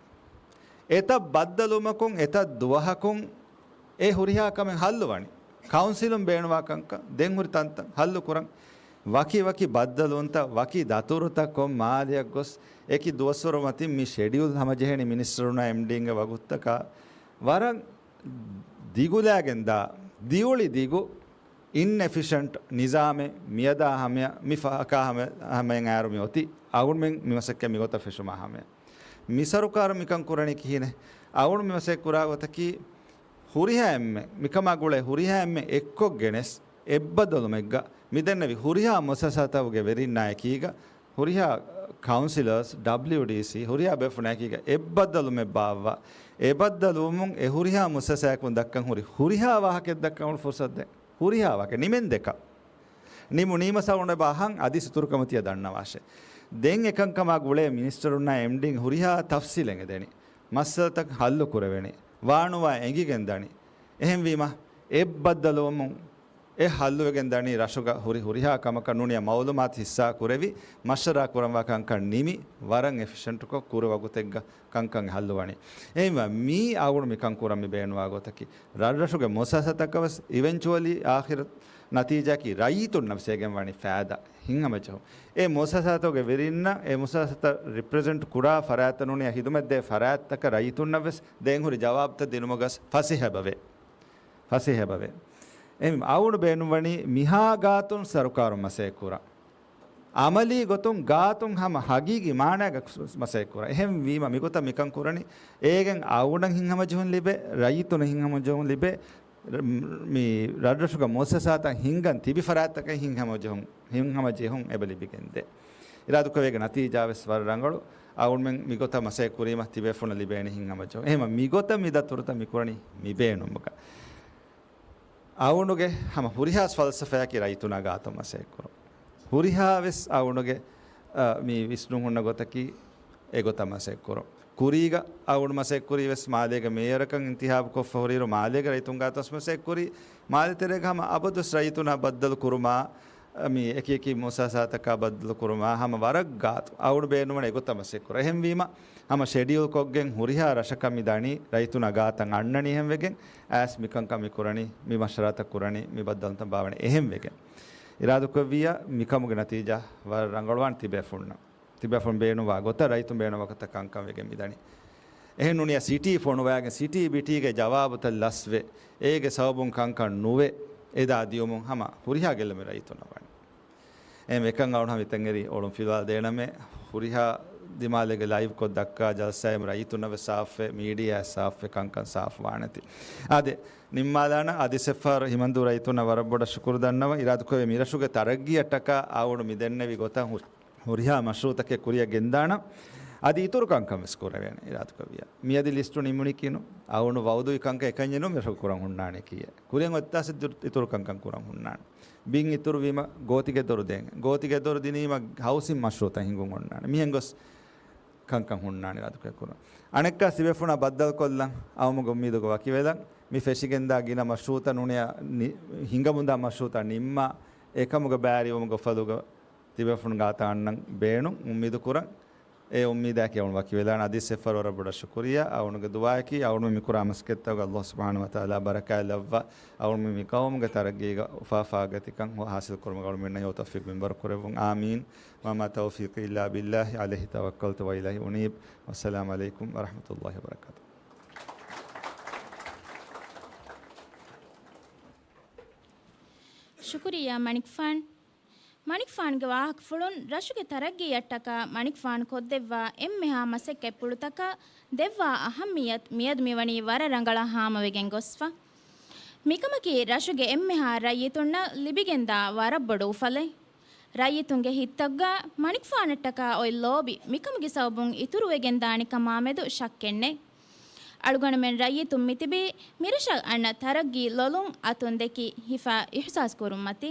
އެތައް ބައްދަލުވުމަކުން އެތައް ދުވަހަކުން އެ ހުރިހާ ކަމެއް ހައްލުވަނީ. ކައުންސިލުން ބޭނުންވާ ކަންކަން ދެން ހުރި ތަންތަން ހައްލު ކުރަން. ވަކި ވަކި ބައްދަލުވުންތައް ވަކި ދަތުރުތައް ކޮށް މާލެއަށް ގޮސް އެކި ދުވަސްވަރު މަތިން މި ޝެޑިއުލް ހަމަޖެހެނީ މިނިސްޓަރުންނާ އެމްޑީންގެ ވަގުތުތަކާ ވަރަށް ދިގުލާގެންދާ ދިއުޅި ދިގު އިންއެފިޝަންޓް ނިޒާމެއް މިއަދާ ހަމަޔަށް މި ފަހަކާ ހަމަ-، ހަމަޔަށް އައިރު މި އޮތީ. އަޅުގަނޑުމެން މި މަސައްކަތް މިގޮތަށް ފެށުމާ ހަމަޔަށް. މި ސަރުކާރު މިކަން ކުރަނީ ކިހިނެއް؟ އަޅުގަނޑު މި މަސައްކަތް ކުރާ ގޮތަކީ ހުރިހާ އެންމެ، މިކަމާ ގުޅޭ ހުރިހާ އެންމެ އެއްކޮށް ގެނެސް އެއްބަދަލުމެއްގަ މި ދެންނެވި ހުރިހާ މުއައްސަސާތަކުގެ ވެރިންނާއެކީގަ ހުރިހާ ކައުންސިލަރސް، ޑަބްލިޔުޑީސީ، ހުރިހާ ބޭފުޅުންނާއެކީގަ އެއްބައްދަލުމެއް ބާއްވާ، އެބައްދަލުވުމުން އެ ހުރިހާ މުއައްސަސާއަކުން ދައްކަން ހުރި ހުރިހާ ވާހަކައެއް ދައްކަން ހުރި ފުރުސަތު ދޭން. ހުރިހާ ވާހަކަ ނިމެން ދެކަ. ނިމުނީމަ ސަވުން އެބަ އަހަން އަދި ސިތުރުކަމަތިޔަ ދަންނަވާށޭ. ދެން އެކަންކަމާ ގުޅޭ މިނިސްޓަރުންނާ އެމްޑީން ހުރިހާ ތަފްސީލެއް އެދެނީ. މައްސަލަތައް ހައްލު ކުރެވެނީ. ވާނުވާ އެނގިގެން ދަނީ. އެހެންވީމަ، އެއްބައްދަލުވުމުން އެ ހައްލުވެގެން ދަނީ ރަށުގަ ހުރި ހުރިހާ ކަމަކަށް ނޫނިޔާ މައުލޫމާތު ހިއްސާ ކުރެވި، މަޝްވަރާ ކުރަންވާ ކަންކަން ނިމި، ވަރަށް އެފިޝަންޓްކޮށް ކުރެ ވަގުތެއްގަ ކަންކަން ހައްލުވަނީ. އެހެންވެ، މީ އަޅުގަނޑު މިކަން ކުރަން މި ބޭނުވާ ގޮތަކީ، ރަށްރަށުގެ މުއައްސަސާތަކަށް ވެސް އިވެންޗުއަލީ އާޚިރު ނަތީޖާއަކީ ރައްޔިތުންނަށް ވެސް އޭގެން ވަނީ ފައިދާ. ހިތްހަމަޖެހުން. އެ މުއައްސަސާތަކުގެ ވެރިންނަށް އެ މުއައްސަސާތައް ރިޕްރެޒެންޓް ކުރާ ފަރާތްތައް ނޫނިޔާ ހިދުމަތްދޭ ފަރާތްތަކަށް ރައްޔިތުންނަށް ވެސް ދޭން ހުރި ޖަވާބުތައް ދިނުމުގަސް ފަސޭހަ އެބަވޭ. ފަސޭހަ އެބަވޭ. އެ އައުނު ބޭނުންވަނީ މިހާ ގާތުން ސަރުކާރުން މަސައްކަތްކުރަން. އަމަލީ ގޮތުން ގާތުން ހަމަ ހަގީގީ މާނައިގަ މަސައްކަތްކުރަން. އެހެންވީމަ މިގޮތަށް މިކަން ކުރަނީ، އޭގެން އައުނަށް ހިތްހަމަޖެހުން ލިބޭ، ރައްޔިތުންނަށް ހިތްހަމަޖެހުން ލިބޭ، މި ރަށްރަށުގެ މުއައްސަސާތައް ހިންގަން ތިބި ފަރާތްތަކަށް ހިތްހަމަޖެހުން، ހިތްހަމަޖެހުން އެބަ ލިބިގެންދޭ. އިރާދުކުރެއްވި ނަތީޖާވެސް ވަރަށް ރަނގަޅު. އައުންމެން މިގޮތަށް މަސައްކަތް ކުރީމަ ތިބޭފުޅުންނަށް ލިބޭނެ ހިތްހަމަޖެހުން. އެހެންވީމަ މިގޮތަށް މި ދަތުރުތައް މި ކުރަނީ މި ބޭނުމުގަ. އައުނުގެ ހަމަ ހުރިހާ ފަލްސަފައަކީ ރައްޔިތުންނާ ގާތުން މަސައްކަތްކުރުން. ހުރިހާވެސް އައުނުގެ، އަ، މި ވިސްނުން ހުންނަ ގޮތަކީ އެގޮތަށް މަސައްކަތްކުރުން. ކުރީގަ އައުނު މަސައްކަތްކުރީ ވެސް މާލޭގެ މޭޔަރަކަށް އިންތިހާބު ކޮށްފަ ހުރިއިރު މާލޭގެ ރައްޔިތުން ގާތުން މަސައްކަތްކުރީ. މާލެ ތެރޭގަ ހަމަ އަބަދުވެސް ރައްޔިތުންނާ ބައްދަލު ކުރުމާ، މި އެކި އެކި މުއައްސަސާތަކާ ބައްދަލު ކުރުމާ ހަމަ ވަރަށް ގާތު އައުނު ބޭނުންވަނީ އެގޮތަށް މަސައްކަތްކުރަން. އެހެންވީމަ ހަމަ ޝެޑިއުލް ކޮށްގެން ހުރިހާ ރަށަކަށް މި ދަނީ ރައްޔިތުންނާ ގާތަށް އަންނަނީ. އެހެންވެގެން އައިސް މިކަންކަން މި ކުރަނީ، މި މަޝްވަރާތައް ކުރަނީ، މި ބައްދަލުތައް ބާވަނީ. އެހެންވެގެން އިރާދަކުރެއްވިއްޔާ މިކަމުގެ ނަތީޖާ ވަރަށް ރަނގަޅުވާނެ ތިބޭފުޅުންނަށް. ތިބޭފުޅުން ބޭނުންވާ ގޮތަށް ރައްޔިތުން ބޭނުންވާ ގޮތަށް ކަންކަން ވެގެން މިދަނީ. އެހެން ނޫނީ ސިޓީ ފޮނުވާގެން ސިޓީ ބިޓީގެ ޖަވާބުތައް ލަސްވެ، އޭގެ ސަބަބުން ކަންކަން ނުވެ، އެދާ ދިޔުމުން ހަމަ ހުރިހާ ގެއްލުމެއް ރައްޔިތުންނަށް ވަނީ. އެހެން އެކަން އައުނު ހަމަ އެތަން އެރި އޮޅުން ފިލުވާލަދޭނަމޭ، ހުރިހާ ދިމާލެއްގެ ލައިވް ކޮށް ދައްކާ ޖަލްސާއިން ރައްޔިތުންނަށް ވެސް ސާފުވެ، މީޑިއާއަށް ސާފުވާނެތީ. އާދެ، ނިންމާލާނަ އަދި ސެފާރު ހިމަންދޫ ރައްޔިތުންނަށް ވަރަށް ބޮޑަށް ޝުކުރު ދަންނަވަން. އިރާދަކުރެއްވި މިރަށުގެ ތަރައްގީއަށްޓަކާ އައުނު މި ދެންނެވި ގޮތަށް ހު-، ހުރިހާ މަޝްރޫއުތަކެއް ކުރިއަށް ގެންދާނަން. އަދި އިތުރު ކަންކަން ވެސް ކުރެވޭނެ އިރާދަކުރެއްވިއްޔާ. މިއަދި ލިސްޓު ނިމުނީކީ ނޫން. އައުނު ވައުދުވި ކަންކަން އެކަންޏެއް ނޫން މިރަށު ކުރަން ހުންނާނެކީއެއް. ކުރިއަށް އޮތްތާސް އިތުރު، އިތުރު ކަންކަން ކުރަން ހުންނާނެ. ބިން އިތުރުވީމަ ގޯތިގެ ދޮރު ދޭން. ގޯތިގެ ދޮރު ދިނީމަ ހައުސިން މަޝްރޫއުތައް ހިނގުން އޮންނާނެ. މިހެން ގޮސް ކަންކަން ހުންނާނެ އިރާދަކުރެއްވިއްޔާ. އަނެއްކާ ތިބޭފުޅުންނާ ބައްދަލުކޮށްލަން އައުމުގެ އުއްމީދުގަ ވަކިވެލަން. މި ފެށިގެންދާ ގިނަ މަޝްރޫއުތައް ނޫނިއްޔާ ނި-، ހިނގަމުންދާ މަޝްރޫއުތައް ނިންމާ، އެކަމުގެ ބައިވެރިވުމުގެ އުފަލުގަ ތިބޭފުޅުން ގާތަށް އަންނަން ބޭނުން އުއްމީދު ކުރަން. އެ އުއްމީދާއެކީ އައުނު ވަކިވެލާނެ. އަދި ސެފާރު ވަރަށް ބޮޑަށް ޝުކުރިއްޔާ. އައުނުގެ ދުޢާއަކީ އައުނު މި ކުރާ މަސައްކަތްތަކުގަ އައްލާހު ސުބްޙާނަހޫ ވަތަޢާލާ ބަރަކާތް ލައްވާ، އައުނު މި ޤައުމުގެ ތަރައްގީގަ އުފާ ފާގަތިކަން ހާސިލް ކުރުމުގަ އަޅުމެންނަށް ހެޔޮ ތައުފީޤު މިންވަރު ކުރެއްވުން. އާމީން. وما توفيقي إلا بالله عليه توكلت وإليه أنيب. والسلام عليكم ورحمة الله وبركاته. ޝުކުރިއްޔާ މަނިކުފާނު. މަނިކުފާނުގެ ވާހަކަފުޅުން ރަށުގެ ތަރައްގީއަށްޓަކާ މަނިކުފާނު ކޮށްދެއްވާ އެންމެހާ މަސައްކަތްޕުޅުތަކަށް ދެއްވާ އަހައްމިއްޔަތު މިއަދު މިވަނީ ވަރަށް ރަނގަޅަށް ހާމަވެގެން ގޮސްފަ. މިކަމަކީ ރަށުގެ އެންމެހާ ރައްޔިތުންނަށް ލިބިގެންދާ ވަރަށް ބޮޑު އުފަލެއް. ރައްޔިތުންގެ ހިތްތަކުގަ މަނިކުފާނަށްޓަކާ އޮތް ލޯބި މިކަމުގެ ސަބަބުން އިތުރުވެގެންދާނެ ކަމާމެދު ޝައްކެއްނެތް. އަޅުގަނޑުމެން ރައްޔިތުން މިތިބީ މިރަށަށް އަންނަ ތަރައްގީ ލޮލުން އަތުން ދެކި ހިފާ އިޙްސާސް ކުރުމަތީ.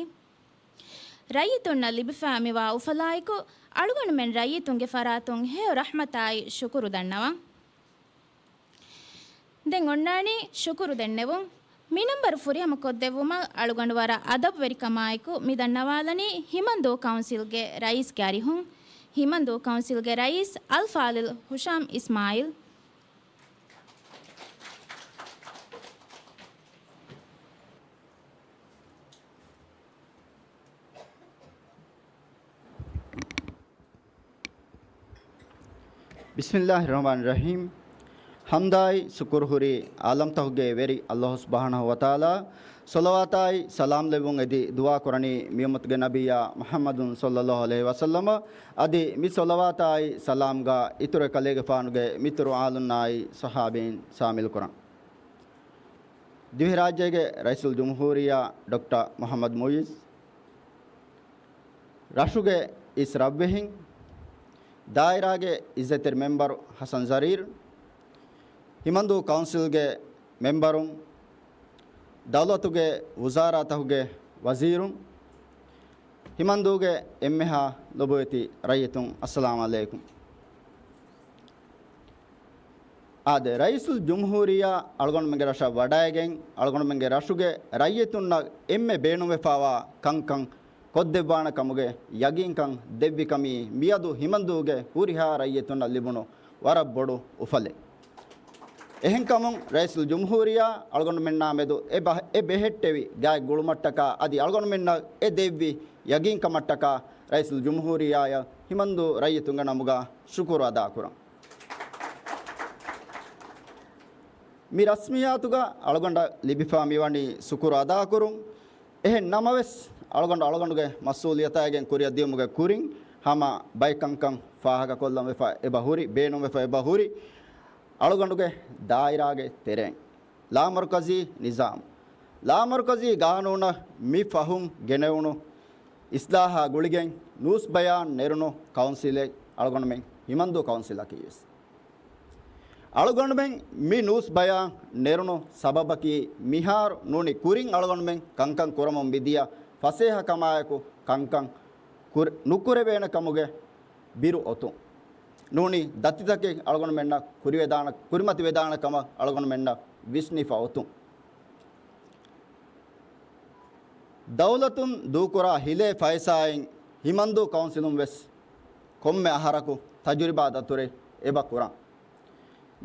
ރައްޔިތުންނަށް ލިބިފާ މިވާ އުފަލާއެކު، އަޅުގަނޑުމެން ރައްޔިތުންގެ ފަރާތުން ހެޔޮ ރަޙްމަތާއި ޝުކުރު ދަންނަވަން. ދެން އޮންނާނީ ޝުކުރު ދެންނެވުން. މި ނަންބަރު ފުރިހަމަ ކޮށްދެއްވުމަށް އަޅުގަނޑު ވަރަށް އަދަބުވެރިކަމާއެކު މި ދަންނަވާލަނީ ހިމަންދޫ ކައުންސިލްގެ ރައީސްގެ އަރިހުން، ހިމަންދޫ ކައުންސިލްގެ ރައީސް އަލްފާޟިލް ހުޝާމް އިސްމާއިލް. ބިސްމިއްލާހި ރަޙްމާނި ރަޙީމް. ޙަމްދާއި ޝުކުރު ހުރީ ޢާލަމްތަކުގެ ވެރި އައްލާހު ސުބްޙާނަހޫ ވަތަޢާލާ. ޞަލަވާތާއި ސަލާމް ލެއްވުން އެދި ދުޢާ ކުރަނީ މި އުއްމަތުގެ ނަބިއްޔާ މުޙައްމަދު ޞައްލައްލާހު ޢަލައިހި ވަސައްލަމަށް. އަދި މި ޞަލަވާތާއި ސަލާމްގަ އިތުރު އެކަލޭގެފާނުގެ މިތުރު އާލުންނާއި ޞަޙާބީން ޝާމިލު ކުރަން. ދިވެހިރާއްޖޭގެ ރައީސުލް ޖުމްހޫރިއްޔާ ޑޮކްޓަރ މުޙައްމަދު މުޢިއްޒު، ރަށުގެ އިސް ރަށްވެހިން، ދާއިރާގެ އިއްޒަތްތެރި މެންބަރު ޙަސަން ޒަރީރު، ހިމަންދޫ ކައުންސިލްގެ މެންބަރުން، ދައުލަތުގެ ވުޒާރާތަކުގެ ވަޒީރުން، ހިމަންދޫގެ އެންމެހާ ލޮބުވެތި ރައްޔިތުން، އައްސަލާމު ޢަލައިކުމް. އާދެ، ރައީސުލް ޖުމްހޫރިއްޔާ އަޅުގަނޑުމެންގެ ރަށަށް ވަޑައިގެން، އަޅުގަނޑުމެންގެ ރަށުގެ ރައްޔިތުންނަށް އެންމެ ބޭނުންވެފާވާ ކަންކަން ކޮށްދެއްވާނެ ކަމުގެ ޔަގީންކަން ދެއްވި ކަމީ މިއަދު ހިމަންދޫގެ ހުރިހާ ރައްޔިތުންނަށް ލިބުނު ވަރަށް ބޮޑު އުފަލެއް. އެހެންކަމުން ރައީސުލް ޖުމްހޫރިއްޔާ އަޅުގަނޑުމެންނާ މެދު އެ ބަ-، އެ ބެހެއްޓެވި ގާތް ގުޅުމަށްޓަކާ އަދި އަޅުގަނޑުމެންނަށް އެ ދެއްވި ޔަގީންކަމަށްޓަކާ ރައީސުލް ޖުމްހޫރިއްޔާއަށް ހިމަންދޫ ރައްޔިތުންގެ ނަމުގަ ޝުކުރު އަދާކުރަން. މި ރަސްމިއްޔާތުގަ އަޅުގަނޑަށް ލިބިފާ މިވަނީ ޝުކުރު އަދާކުރުން. އެހެން ނަމަވެސް، އަޅުގަނޑު އަޅުގަނޑުގެ މަސްއޫލިއްޔަތާއިގެން ކުރިއަށް ދިޔުމުގެ ކުރިން ހަމަ ބައެއް ކަންކަން ފާހަގަކޮށްލަން ވެފަ އެބަ ހުރި، ބޭނުންވެފަ އެބަ ހުރި، އަޅުގަނޑުގެ ދާއިރާގެ ތެރެއިން. ލާމަރުކަޒީ ނިޒާމް. ލާމަރުކަޒީ ގާނޫނަށް މި ފަހުން ގެނެވުނު އިސްލާހާ ގުޅިގެން ނޫސް ބަޔާން ނެރުނު ކައުންސިލެއް އަޅުގަނޑުމެން ހިމަންދޫ ކައުންސިލަކީވެސް. އަޅުގަނޑުމެން މި ނޫސް ބަޔާން ނެރުނު ސަބަބަކީ، މިހާރު ނޫނީ ކުރިން އަޅުގަނޑުމެން ކަންކަން ކުރަމުން މިދިޔަ ފަސޭހަ ކަމާއެކު ކަންކަން ކުރ-، ނުކުރެވޭނެ ކަމުގެ ބިރު އޮތުން. ނޫނީ ދަތިތަކެއް އަޅުގަނޑުމެންނަށް ކުރިވެދާނެ، ކުރިމަތިވެދާނެ ކަމަށް އަޅުގަނޑުމެންނަށް ވިސްނިފަ އޮތުން. ދައުލަތުން ދޫކުރާ ހިލޭ ފައިސާއިން ހިމަންދޫ ކައުންސިލުން ވެސް ކޮންމެ އަހަރަކު ތަޖުރިބާ ދަތުރެއް އެބަ ކުރަން.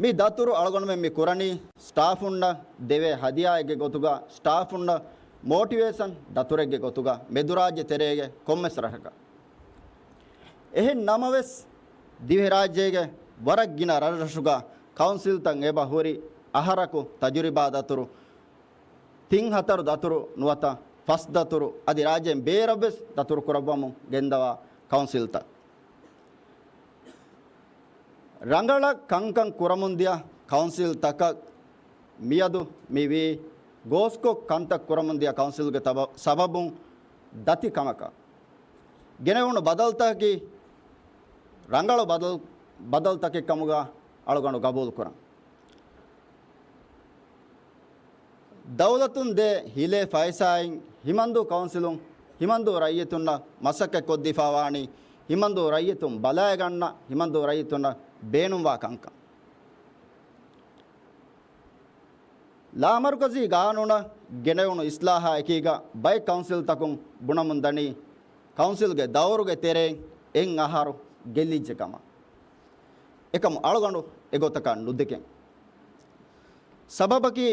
މި ދަތުރު އަޅުގަނޑުމެން މި ކުރަނީ ސްޓާފުންނަށް ދެވޭ ހަދިޔާއެއްގެ ގޮތުގަ، ސްޓާފުންނަށް މޯޓިވޭޝަން ދަތުރެއްގެ ގޮތުގަ މެދުރާއްޖެ ތެރޭގެ ކޮންމެސް ރަށަކަށް. އެހެން ނަމަވެސް، ދިވެހިރާއްޖޭގެ ވަރަށް ގިނަ ރަށްރަށުގަ ކައުންސިލްތައް އެބަ ހުރި އަހަރަކު ތަޖުރިބާ ދަތުރު، ތިން ހަތަރު ދަތުރު ނުވަތަ ފަސް ދަތުރު، އަދި ރާއްޖޭން ބޭރަށްވެސް ދަތުރު ކުރައްވަމުން ގެންދަވާ ކައުންސިލްތައް. ރަނގަޅަށް ކަންކަން ކުރަމުންދިޔަ ކައުންސިލްތަކަށް މިއަދު މިވީ ގޯސްކޮށް ކަންތައް ކުރަމުންދިޔަ ކައުންސިލްގެ ތަބަ-، ސަބަބުން ދަތި ކަމަކަށް ގެނެވުނު ބަދަލުތަކަކީ ރަނގަޅު ބަދަލު، ބަދަލުތަކެއް ކަމުގަ އަޅުގަނޑު ގަބޫލު ކުރަން. ދައުލަތުން ދޭ ހިލޭ ފައިސާއިން ހިމަންދޫ ކައުންސިލުން ހިމަންދޫ ރައްޔިތުންނަށް މަސައްކަތް ކޮށްދީފާވާނީ ހިމަންދޫ ރައްޔިތުން ބަލައިގަންނަ، ހިމަންދޫ ރައްޔިތުންނަށް ބޭނުންވާ ކަންކަން. ލާމަރުކަޒީ ގާނޫނަށް ގެނެވުނު އިސްލާހާ އެކީގަ ބައެއް ކައުންސިލްތަކުން ބުނަމުން ދަނީ، ކައުންސިލްގެ ދައުރުގެ ތެރެއިން އެއް އަހަރު ގެއްލިއްޖެ ކަމަށް. އެކަމު އަޅުގަނޑު އެގޮތަކަށް ނުދެކެން. ސަބަބަކީ،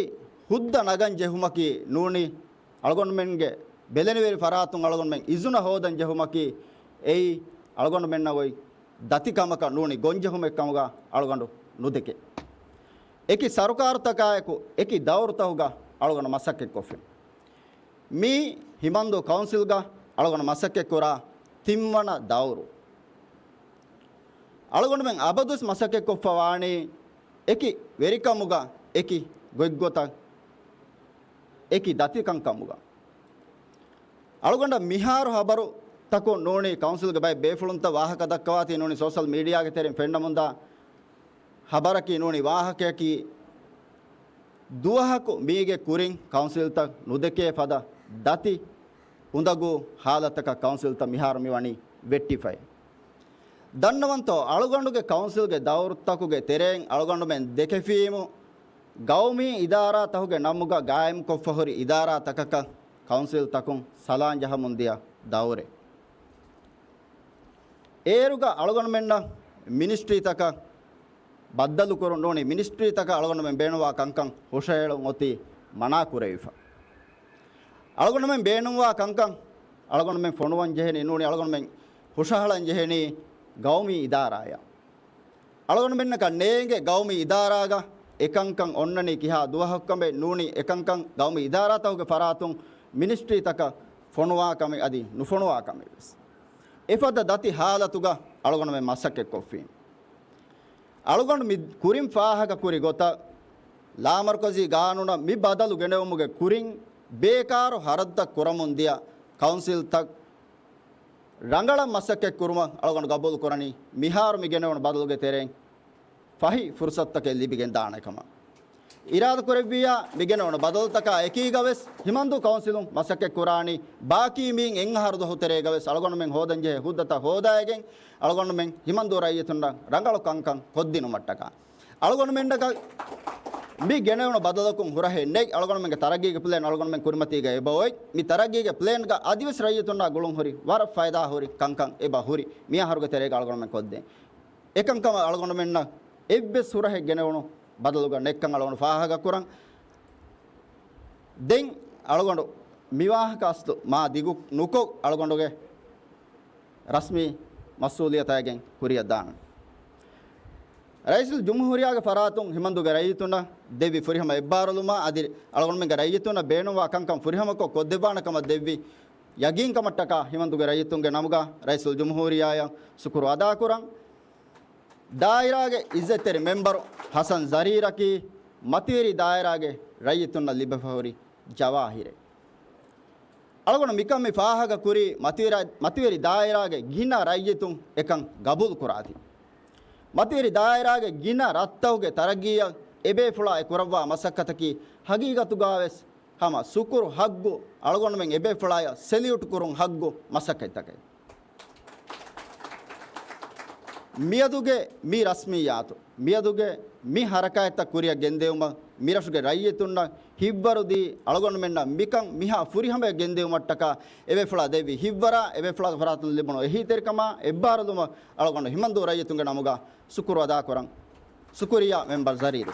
ހުއްދަ ނަގަން ޖެހުމަކީ ނޫނީ އަޅުގަނޑުމެންގެ ބެލެނިވެރި ފަރާތުން އަޅުގަނޑުމެން އިޒުނަ ހޯދަން ޖެހުމަކީ، އެއީ އަޅުގަނޑުމެންނަށް އޮތް ދަތި ކަމަކަށް ނޫނީ ގޮންޖެހުމެއް ކަމުގަ އަޅުގަނޑު ނުދެކެ. އެކި ސަރުކާރުތަކާއެކު އެކި ދައުރުތަކުގަ އަޅުގަނޑު މަސައްކަތްކޮށްފިން. މީ ހިމަންދޫ ކައުންސިލްގަ އަޅުގަނޑު މަސައްކަތްކުރާ ތިންވަނަ ދައުރު. އަޅުގަނޑުމެން އަބަދުވެސް މަސައްކަތްކޮށްފަ ވާނީ އެކި ވެރިކަމުގަ، އެކި ގޮތްގޮތަށް، އެކި ދަތިކަންކަމުގަ. އަޅުގަނޑަށް މިހާރު ހަބަރުތަކުން ނޫނީ ކައުންސިލްގެ ބައެއް ބޭފުޅުންތައް ވާހަކަ ދައްކަވާތީ ނޫނީ ސޯޝަލް މީޑިއާގެ ތެރެއިން ފެންނަމުންދާ ހަބަރަކީ ނޫނީ ވާހަކަޔަކީ، ދުވަހަކު މީގެ ކުރިން ކައުންސިލްތައް ނުދެކޭ ފަދަ ދަތި އުނދަގޫ ހާލަތަކަށް ކައުންސިލްތައް މިހާރު މިވަނީ ވެއްޓިފައި. ދަންނަވަންތޯ، އަޅުގަނޑުގެ ކައުންސިލްގެ ދައުރުތަކުގެ ތެރެއިން އަޅުގަނޑުމެން ދެކެފީމު، ގައުމީ އިދާރާތަކުގެ ނަމުގަ ގާއިމްކޮށްފަ ހުރި އިދާރާތަކަކަށް ކައުންސިލްތަކުން ސަލާން ޖަހަމުންދިޔަ ދައުރެއް. އޭރުގަ އަޅުގަނޑުމެންނަށް މިނިސްޓްރީތަކަށް ބައްދަލުކުރުން ނޫނީ، މިނިސްޓްރީތަކަށް އަޅުގަނޑުމެން ބޭނުންވާ ކަންކަން ހުށަހެޅުން އޮތީ މަނާކުރެވިފަ. އަޅުގަނޑުމެން ބޭނުންވާ ކަންކަން އަޅުގަނޑުމެން ފޮނުވަން ޖެހެނީ ނޫނީ، އަޅުގަނޑުމެން ހުށަހަޅަން ޖެހެނީ ގައުމީ އިދާރާއަށް. އަޅުގަނޑުމެންނަކަށް ނޭނގެ ގައުމީ އިދާރާގަ އެކަންކަން އޮންނަނީ ކިހާ ދުވަހަކު ކަމެއް ނޫނީ، އެކަންކަން ގައުމީ އިދާރާތަކުގެ ފަރާތުން މިނިސްޓްރީތަކަށް ފޮނުވާ ކަމެއް އަދި ނުފޮނުވާ ކަމެއް ވެސް. އެފަދަ ދަތި ހާލަތުގަ އަޅުގަނޑުމެން މަސައްކަތްކޮށްފީ. އަޅުގަނޑު މި ކުރިން ފާހަގަކުރި ގޮތަށް، ލާމަރުކަޒީ ގާނޫނަށް މި ބަދަލު ގެނެވުމުގެ ކުރިން، ބޭކާރު ހަރަދުތައް ކުރަމުން ދިޔަ ކައުންސިލްތައް ރަނގަޅަށް މަސައްކަތް ކުރުމަށް އަޅުގަނޑު ގަބޫލު ކުރަނީ، މިހާރު މި ގެނެވުނު ބަދަލުގެ ތެރެއިން ފަހި ފުރުސަތުތަކެއް ލިބިގެން ދާނެ ކަމަށް. އިރާދަ ކުރެއްވިއްޔާ، މި ގެނެވުނު ބަދަލުތަކާ އެކީގަ ވެސް ހިމަންދޫ ކައުންސިލުން މަސައްކަތް ކުރާނީ، ބާކީ މިއިން އެއް އަހަރު ދުވަހު ތެރޭގަ ވެސް އަޅުގަނޑުމެން ހޯދަން ޖެހޭ ހުއްދަތައް ހޯދައިގެން، އަޅުގަނޑުމެން ހިމަންދޫ ރައްޔިތުންނަށް ރަނގަޅު ކަންކަން ކޮށްދިނުމަށްޓަކާ. އަޅުގަނޑުމެންނަކަށް މި ގެނެވުނު ބަދަލަކުން ހުރަހެއް ނެތް. އަޅުގަނޑުމެންގެ ތަރައްގީގެ ޕްލޭން އަޅުގަނޑުމެން ކުރިމަތީގަ އެބަ އޮތް. މި ތަރައްގީގެ ޕްލޭންގަ އަދިވެސް ރައްޔިތުންނާ ގުޅުން ހުރި ވަރަށް ފައިދާ ހުރި ކަންކަން އެބަ ހުރި. މި އަހަރުގެ ތެރޭގަ އަޅުގަނޑުމެން ކޮށްދޭ. އެކަންކަމަށް އަޅުގަނޑުމެންނަށް އެއްވެސް ހުރަހެއް ގެނެވުނު ބަދަލުގަ ނެއްކަން އަޅުގަނޑު ފާހަގަ ކުރަން. ދެން އަޅުގަނޑު މި ވާހަކަ އަސްލު މާ ދިގު ނުކޮށް، އަޅުގަނޑުގެ ރަސްމީ މަސްއޫލިއްޔަތާގެން ކުރިއަށް ދާނަން. ރައީސުލްޖުމްހޫރިއްޔާގެ ފަރާތުން ހިމަންދުގެ ރައްޔިތުންނަށް ދެއްވި ފުރިހަމަ އެއްބާރުލުމާ އަދި އަޅުގަނޑުމެންގެ ރައްޔިތުންނަށް ބޭނުންވާ ކަންކަން ފުރިހަމަކޮށް ކޮށްދެއްވާނެ ކަމަށް ދެއްވި ޔަގީންކަމަށްޓަކާ ހިމަންދުގެ ރައްޔިތުންގެ ނަމުގަ ރައީސުލްޖުމްހޫރިއްޔާއަށް ޝުކުރު އަދާކުރަން. ދާއިރާގެ އިއްޒަތްތެރި މެންބަރު ހަސަން ޒަރީރަކީ މަތިވެރި ދާއިރާގެ ރައްޔިތުންނަށް ލިބިފަ ހުރި ޖަވާހިރެއް. އަޅުގަނޑު މިކަން މި ފާހަގަ ކުރީ މަތިވެރި-، މަތިވެރި ދާއިރާގެ ގިނަ ރައްޔިތުން އެކަން ގަބޫލު ކުރާތީ. މަތިވެރި ދާއިރާގެ ގިނަ ރަށްތަކުގެ ތަރައްގީއަށް އެބޭފުޅާ އެ ކުރައްވާ މަސައްކަތަކީ ހަގީގަތުގަވެސް ހަމަ ޝުކުރު ހައްގު އަޅުގަނޑުމެން އެބޭފުޅާޔަށް ސެލިއުޓް ކުރުން ހައްގު މަސައްކަތްތަކެއް. މިއަދުގެ މި ރަސްމިއްޔާތު، މިއަދުގެ މި ހަރަކާތްތައް ކުރިއަށް ގެންދެވުމަށް މިރަށުގެ ރައްޔިތުންނަށް ހިތްވަރުދީ އަޅުގަނޑުމެންނަށް މިކަން މިހާ ފުރިހަމަޔަށް ގެންދެވުމަށްޓަކާ އެބޭފުޅާ ދެއްވި ހިތްވަރާ، އެބޭފުޅާގެ ފަރާތުން ލިބުނު އެހީތެރިކަމާ އެއްބާރުލުމަށް އަޅުގަނޑު ހިމަންދޫ ރައްޔިތުންގެ ނަމުގަ ޝުކުރު އަދާކުރަން. ޝުކުރިއްޔާ މެމްބަރު ޒަރީރު.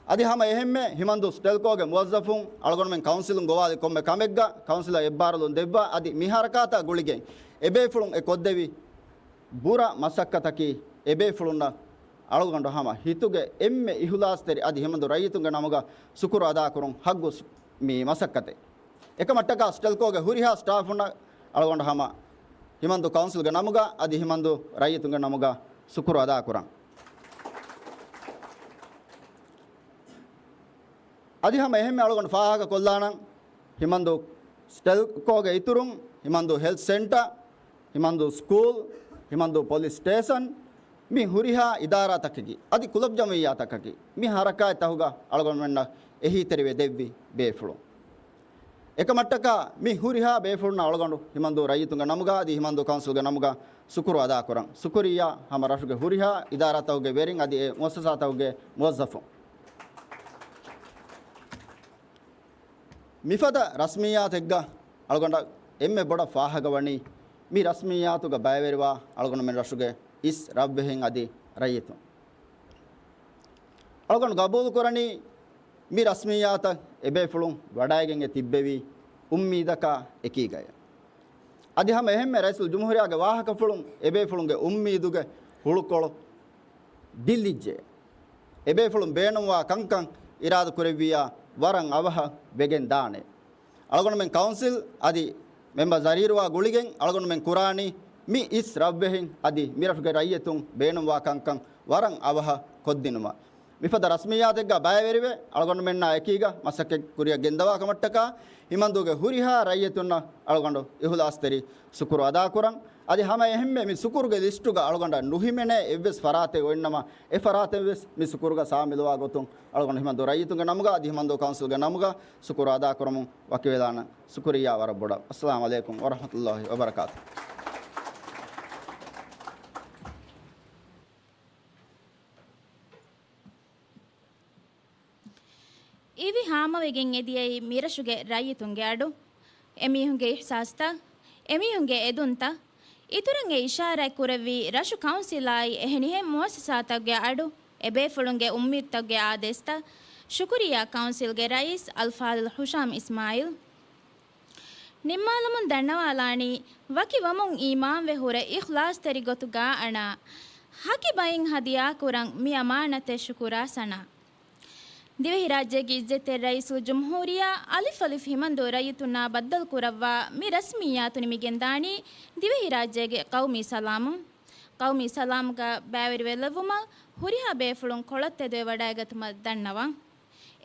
އަދި ހަމަ އެހެންމެ ހިމަންދޫ ސްޓެލްކޯގެ މުވައްޒަފުން އަޅުގަނޑުމެން ކައުންސިލުން ގޮވާލި ކޮންމެ ކަމެއްގަ ކައުންސިލަށް އެއްބާރުލުން ދެއްވާ އަދި މި ހަރަކާތާ ގުޅިގެން އެބޭފުޅުން އެ ކޮށްދެވި ބުރަ މަސައްކަތަކީ އެބޭފުޅުންނަށް އަޅުގަނޑު ހަމަ ހިތުގެ އެންމެ އިހުލާސްތެރި އަދި ހިމަންދޫ ރައްޔިތުންގެ ނަމުގަ ޝުކުރު އަދާކުރުން ހައްގު ސް-، މި މަސައްކަތެއް. އެކަމަށްޓަކާ ސްޓެލްކޯގެ ހުރިހާ ސްޓާފުންނަށް އަޅުގަނޑު ހަމަ ހިމަންދޫ ކައުންސިލްގެ ނަމުގަ އަދި ހިމަންދޫ ރައްޔިތުންގެ ނަމުގަ ޝުކުރު އަދާކުރަން. އަދި ހަމަ އެހެންމެ އަޅުގަނޑު ފާހަގަ ކޮށްލާނަން، ހިމަންދޫ ސްޓެލްކޯގެ އިތުރުން، ހިމަންދޫ ހެލްތް ސެންޓަރ، ހިމަންދޫ ސްކޫލް، ހިމަންދޫ ޕޮލިސް ސްޓޭޝަން، މި ހުރިހާ އިދާރާތަކަކީ، އަދި ކުލަބް ޖަމިއްޔާތަކަކީ، މި ހަރަކާތްތަކުގަ އަޅުގަނޑުމެންނަށް އެހީތެރިވެ ދެއްވި ބޭފުޅުން. އެކަމަށްޓަކާ މި ހުރިހާ ބޭފުޅުންނަށް އަޅުގަނޑު ހިމަންދޫ ރައްޔިތުންގެ ނަމުގަ އަދި ހިމަންދޫ ކައުންސިލްގެ ނަމުގަ ޝުކުރު އަދާކުރަން. ޝުކުރިއްޔާ ހަމަ ރަށުގެ ހުރިހާ އިދާރާތަކުގެ ވެރިން އަދި އެ މުއައްސަސާތަކުގެ މުވައްޒަފުން. މިފަދަ ރަސްމިއްޔާތެއްގަ އަޅުގަނޑަށް އެންމެ ބޮޑަށް ފާހަގަވަނީ، މި ރަސްމިއްޔާތުގަ ބައިވެރިވާ އަޅުގަނޑުމެން ރަށުގެ އިސް ރަށްވެހިން އަދި ރައްޔިތުން. އަޅުގަނޑު ގަބޫލުކުރަނީ، މި ރަސްމިއްޔާތަށް އެބޭފުޅުން ވަޑައިގެން އެ ތިއްބެވީ އުއްމީދަކާ އެކީގަޔަށް. އަދި ހަމަ އެހެންމެ ރައީސުލްޖުމްހޫރިއްޔާގެ ވާހަކަފުޅުން އެބޭފުޅުންގެ އުއްމީދުގެ ހުޅުކޮޅު ދިއްލިއްޖެ. އެބޭފުޅުން ބޭނުންވާ ކަންކަން އިރާދަ ކުރެއްވިއްޔާ ވަރަށް އަވަހަށް ވެގެން ދާނެ. އަޅުގަނޑުމެން ކައުންސިލް އަދި މެމްބަރު ޒަރީރުވާ ގުޅިގެން އަޅުގަނޑުމެން ކުރާނީ މި އިސް ރަށްވެހިން އަދި މިރަށުގެ ރައްޔިތުން ބޭނުންވާ ކަންކަން ވަރަށް އަވަހަށް ކޮށްދިނުމަށް. މިފަދަ ރަސްމިއްޔާތެއްގަ ބައިވެރިވެ، އަޅުގަނޑުމެންނާ އެކީގަ މަސައްކަތް ކުރިއަށް ގެންދަވާ ކަމަށްޓަކާ، ހިމަންދޫގެ ހުރިހާ ރައްޔިތުންނަށް އަޅުގަނޑު އިހުލާސްތެރި ޝުކުރު އަދާކުރަން. އަދި ހަމަ އެހެންމެ މި ޝުކުރުގެ ލިސްޓުގަ އަޅުގަނޑަށް ނުހިމެނޭ އެއްވެސް ފަރާތެއް އޮތްނަމަ، އެ ފަރާތެއްވެސް މި ޝުކުރުގަ ޝާމިލުވާ ގޮތުން އަޅުގަނޑު ހިމަންދޫ ރައްޔިތުންގެ ނަމުގަ އަދި ހިމަންދޫ ކައުންސިލްގެ ނަމުގަ ޝުކުރު އަދާކުރަމުން ވަކިވެލާނަން. ޝުކުރިއްޔާ ވަރަށް ބޮޑަށް. އައްސަލާމު ޢަލައިކުމް ވަރަޙްމަތުﷲި ވަބަރަކާތުހު. އިވި ހާމަވެގެން އެދިޔައީ މިރަށުގެ ރައްޔިތުންގެ އަޑު، އެމީހުންގެ އިޙްސާސްތައް، އެމީހުންގެ އެދުންތައް، އިތުރަށް އެ އިޝާރާތް ކުރެއްވީ ރަށު ކައުންސިލާއި އެހެނިހެން މުއައްސަސާތަކުގެ އަޑު، އެބޭފުޅުންގެ އުއްމީދުތަކުގެ އާދޭސްތައް. ޝުކުރިއްޔާ ކައުންސިލްގެ ރައީސް އަލްފާޟިލް ހުޝާމް އިސްމާޢީލް. ނިންމާލަމުން ދަންނަވާލާނީ، ވަކިވަމުން އީމާންވެ ހުރެ އިޚްލާޞްތެރި ގޮތުގާ އަނާ، ހަކި ބައިން ހަދިޔާކުރަން މި އަމާނަތެއް ޝުކުރާ ސަނާ. ދިވެހިރާއްޖޭގެ އިއްޒަތްތެރި ރައީސުލްޖުމްހޫރިއްޔާ އަލިފް އަލިފް ހިމަންދޫ ރައްޔިތުންނާ ބައްދަލުކުރައްވާ މި ރަސްމިއްޔާތު ނިމިގެންދާނީ ދިވެހިރާއްޖޭގެ ޤައުމީ ސަލާމުން. ޤައުމީ ސަލާމުގަ ބައިވެރިވެލެއްވުމަށް ހުރިހާ ބޭފުޅުން ކޮޅަށް ތެދުވެ ވަޑައިގަތުމަށް ދަންނަވަން.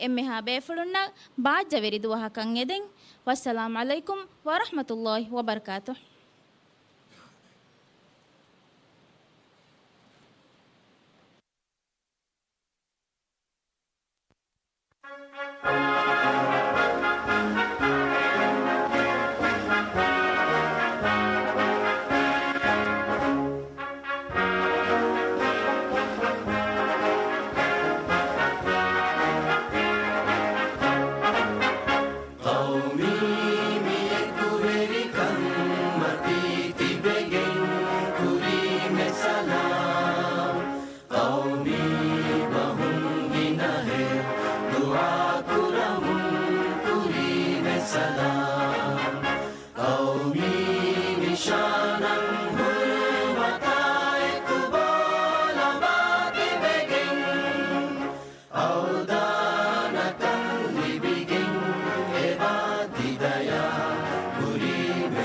އެންމެހާ ބޭފުޅުންނަށް ބާއްޖަވެރި ދުވަހަކަށް އެދެން. ވައްސަލާމް ޢަލައިކުމް ވަރަޙްމަތުﷲި ވަބަރަކާތުހު.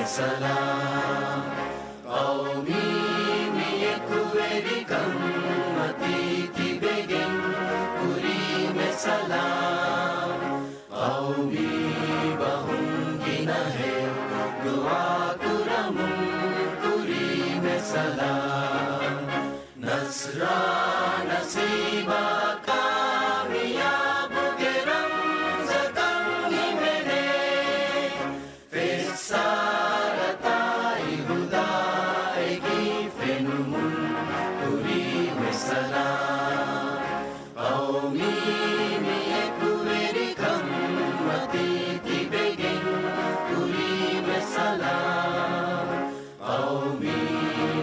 ސަލާމް. ޤައުމީ މި އެކުވެރިކަން މަތީ ތިބެގެން ކުރީމެ ސަލާމް. ޤައުމީ ބަހުން ގިނަހެޔޮ ދުޢާ ކުރަމުން ކުރީމެ ސަލާމް. ނަޞްރާ ނަސީބާ ކާމިޔާބުގެ ރަމްޒަކަށް ހިމެނޭ. ފެއްސާރަތާއި ހުދާއެކީ ފެނުމުން ކުރީމެ ސަލާމް. ޤައުމީ މި އެކުވެރިކަން މަތީ ތިބެގެން ކުރީމެ ސަލާމް. ޤައުމީ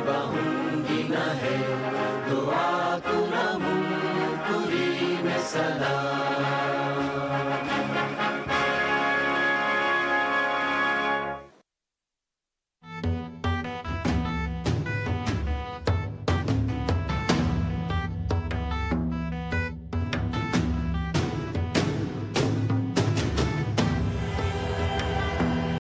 ބަހުން ގިނަހެޔޮ ދުޢާ ކުރަމުން ކުރީމެ ސަލާމް.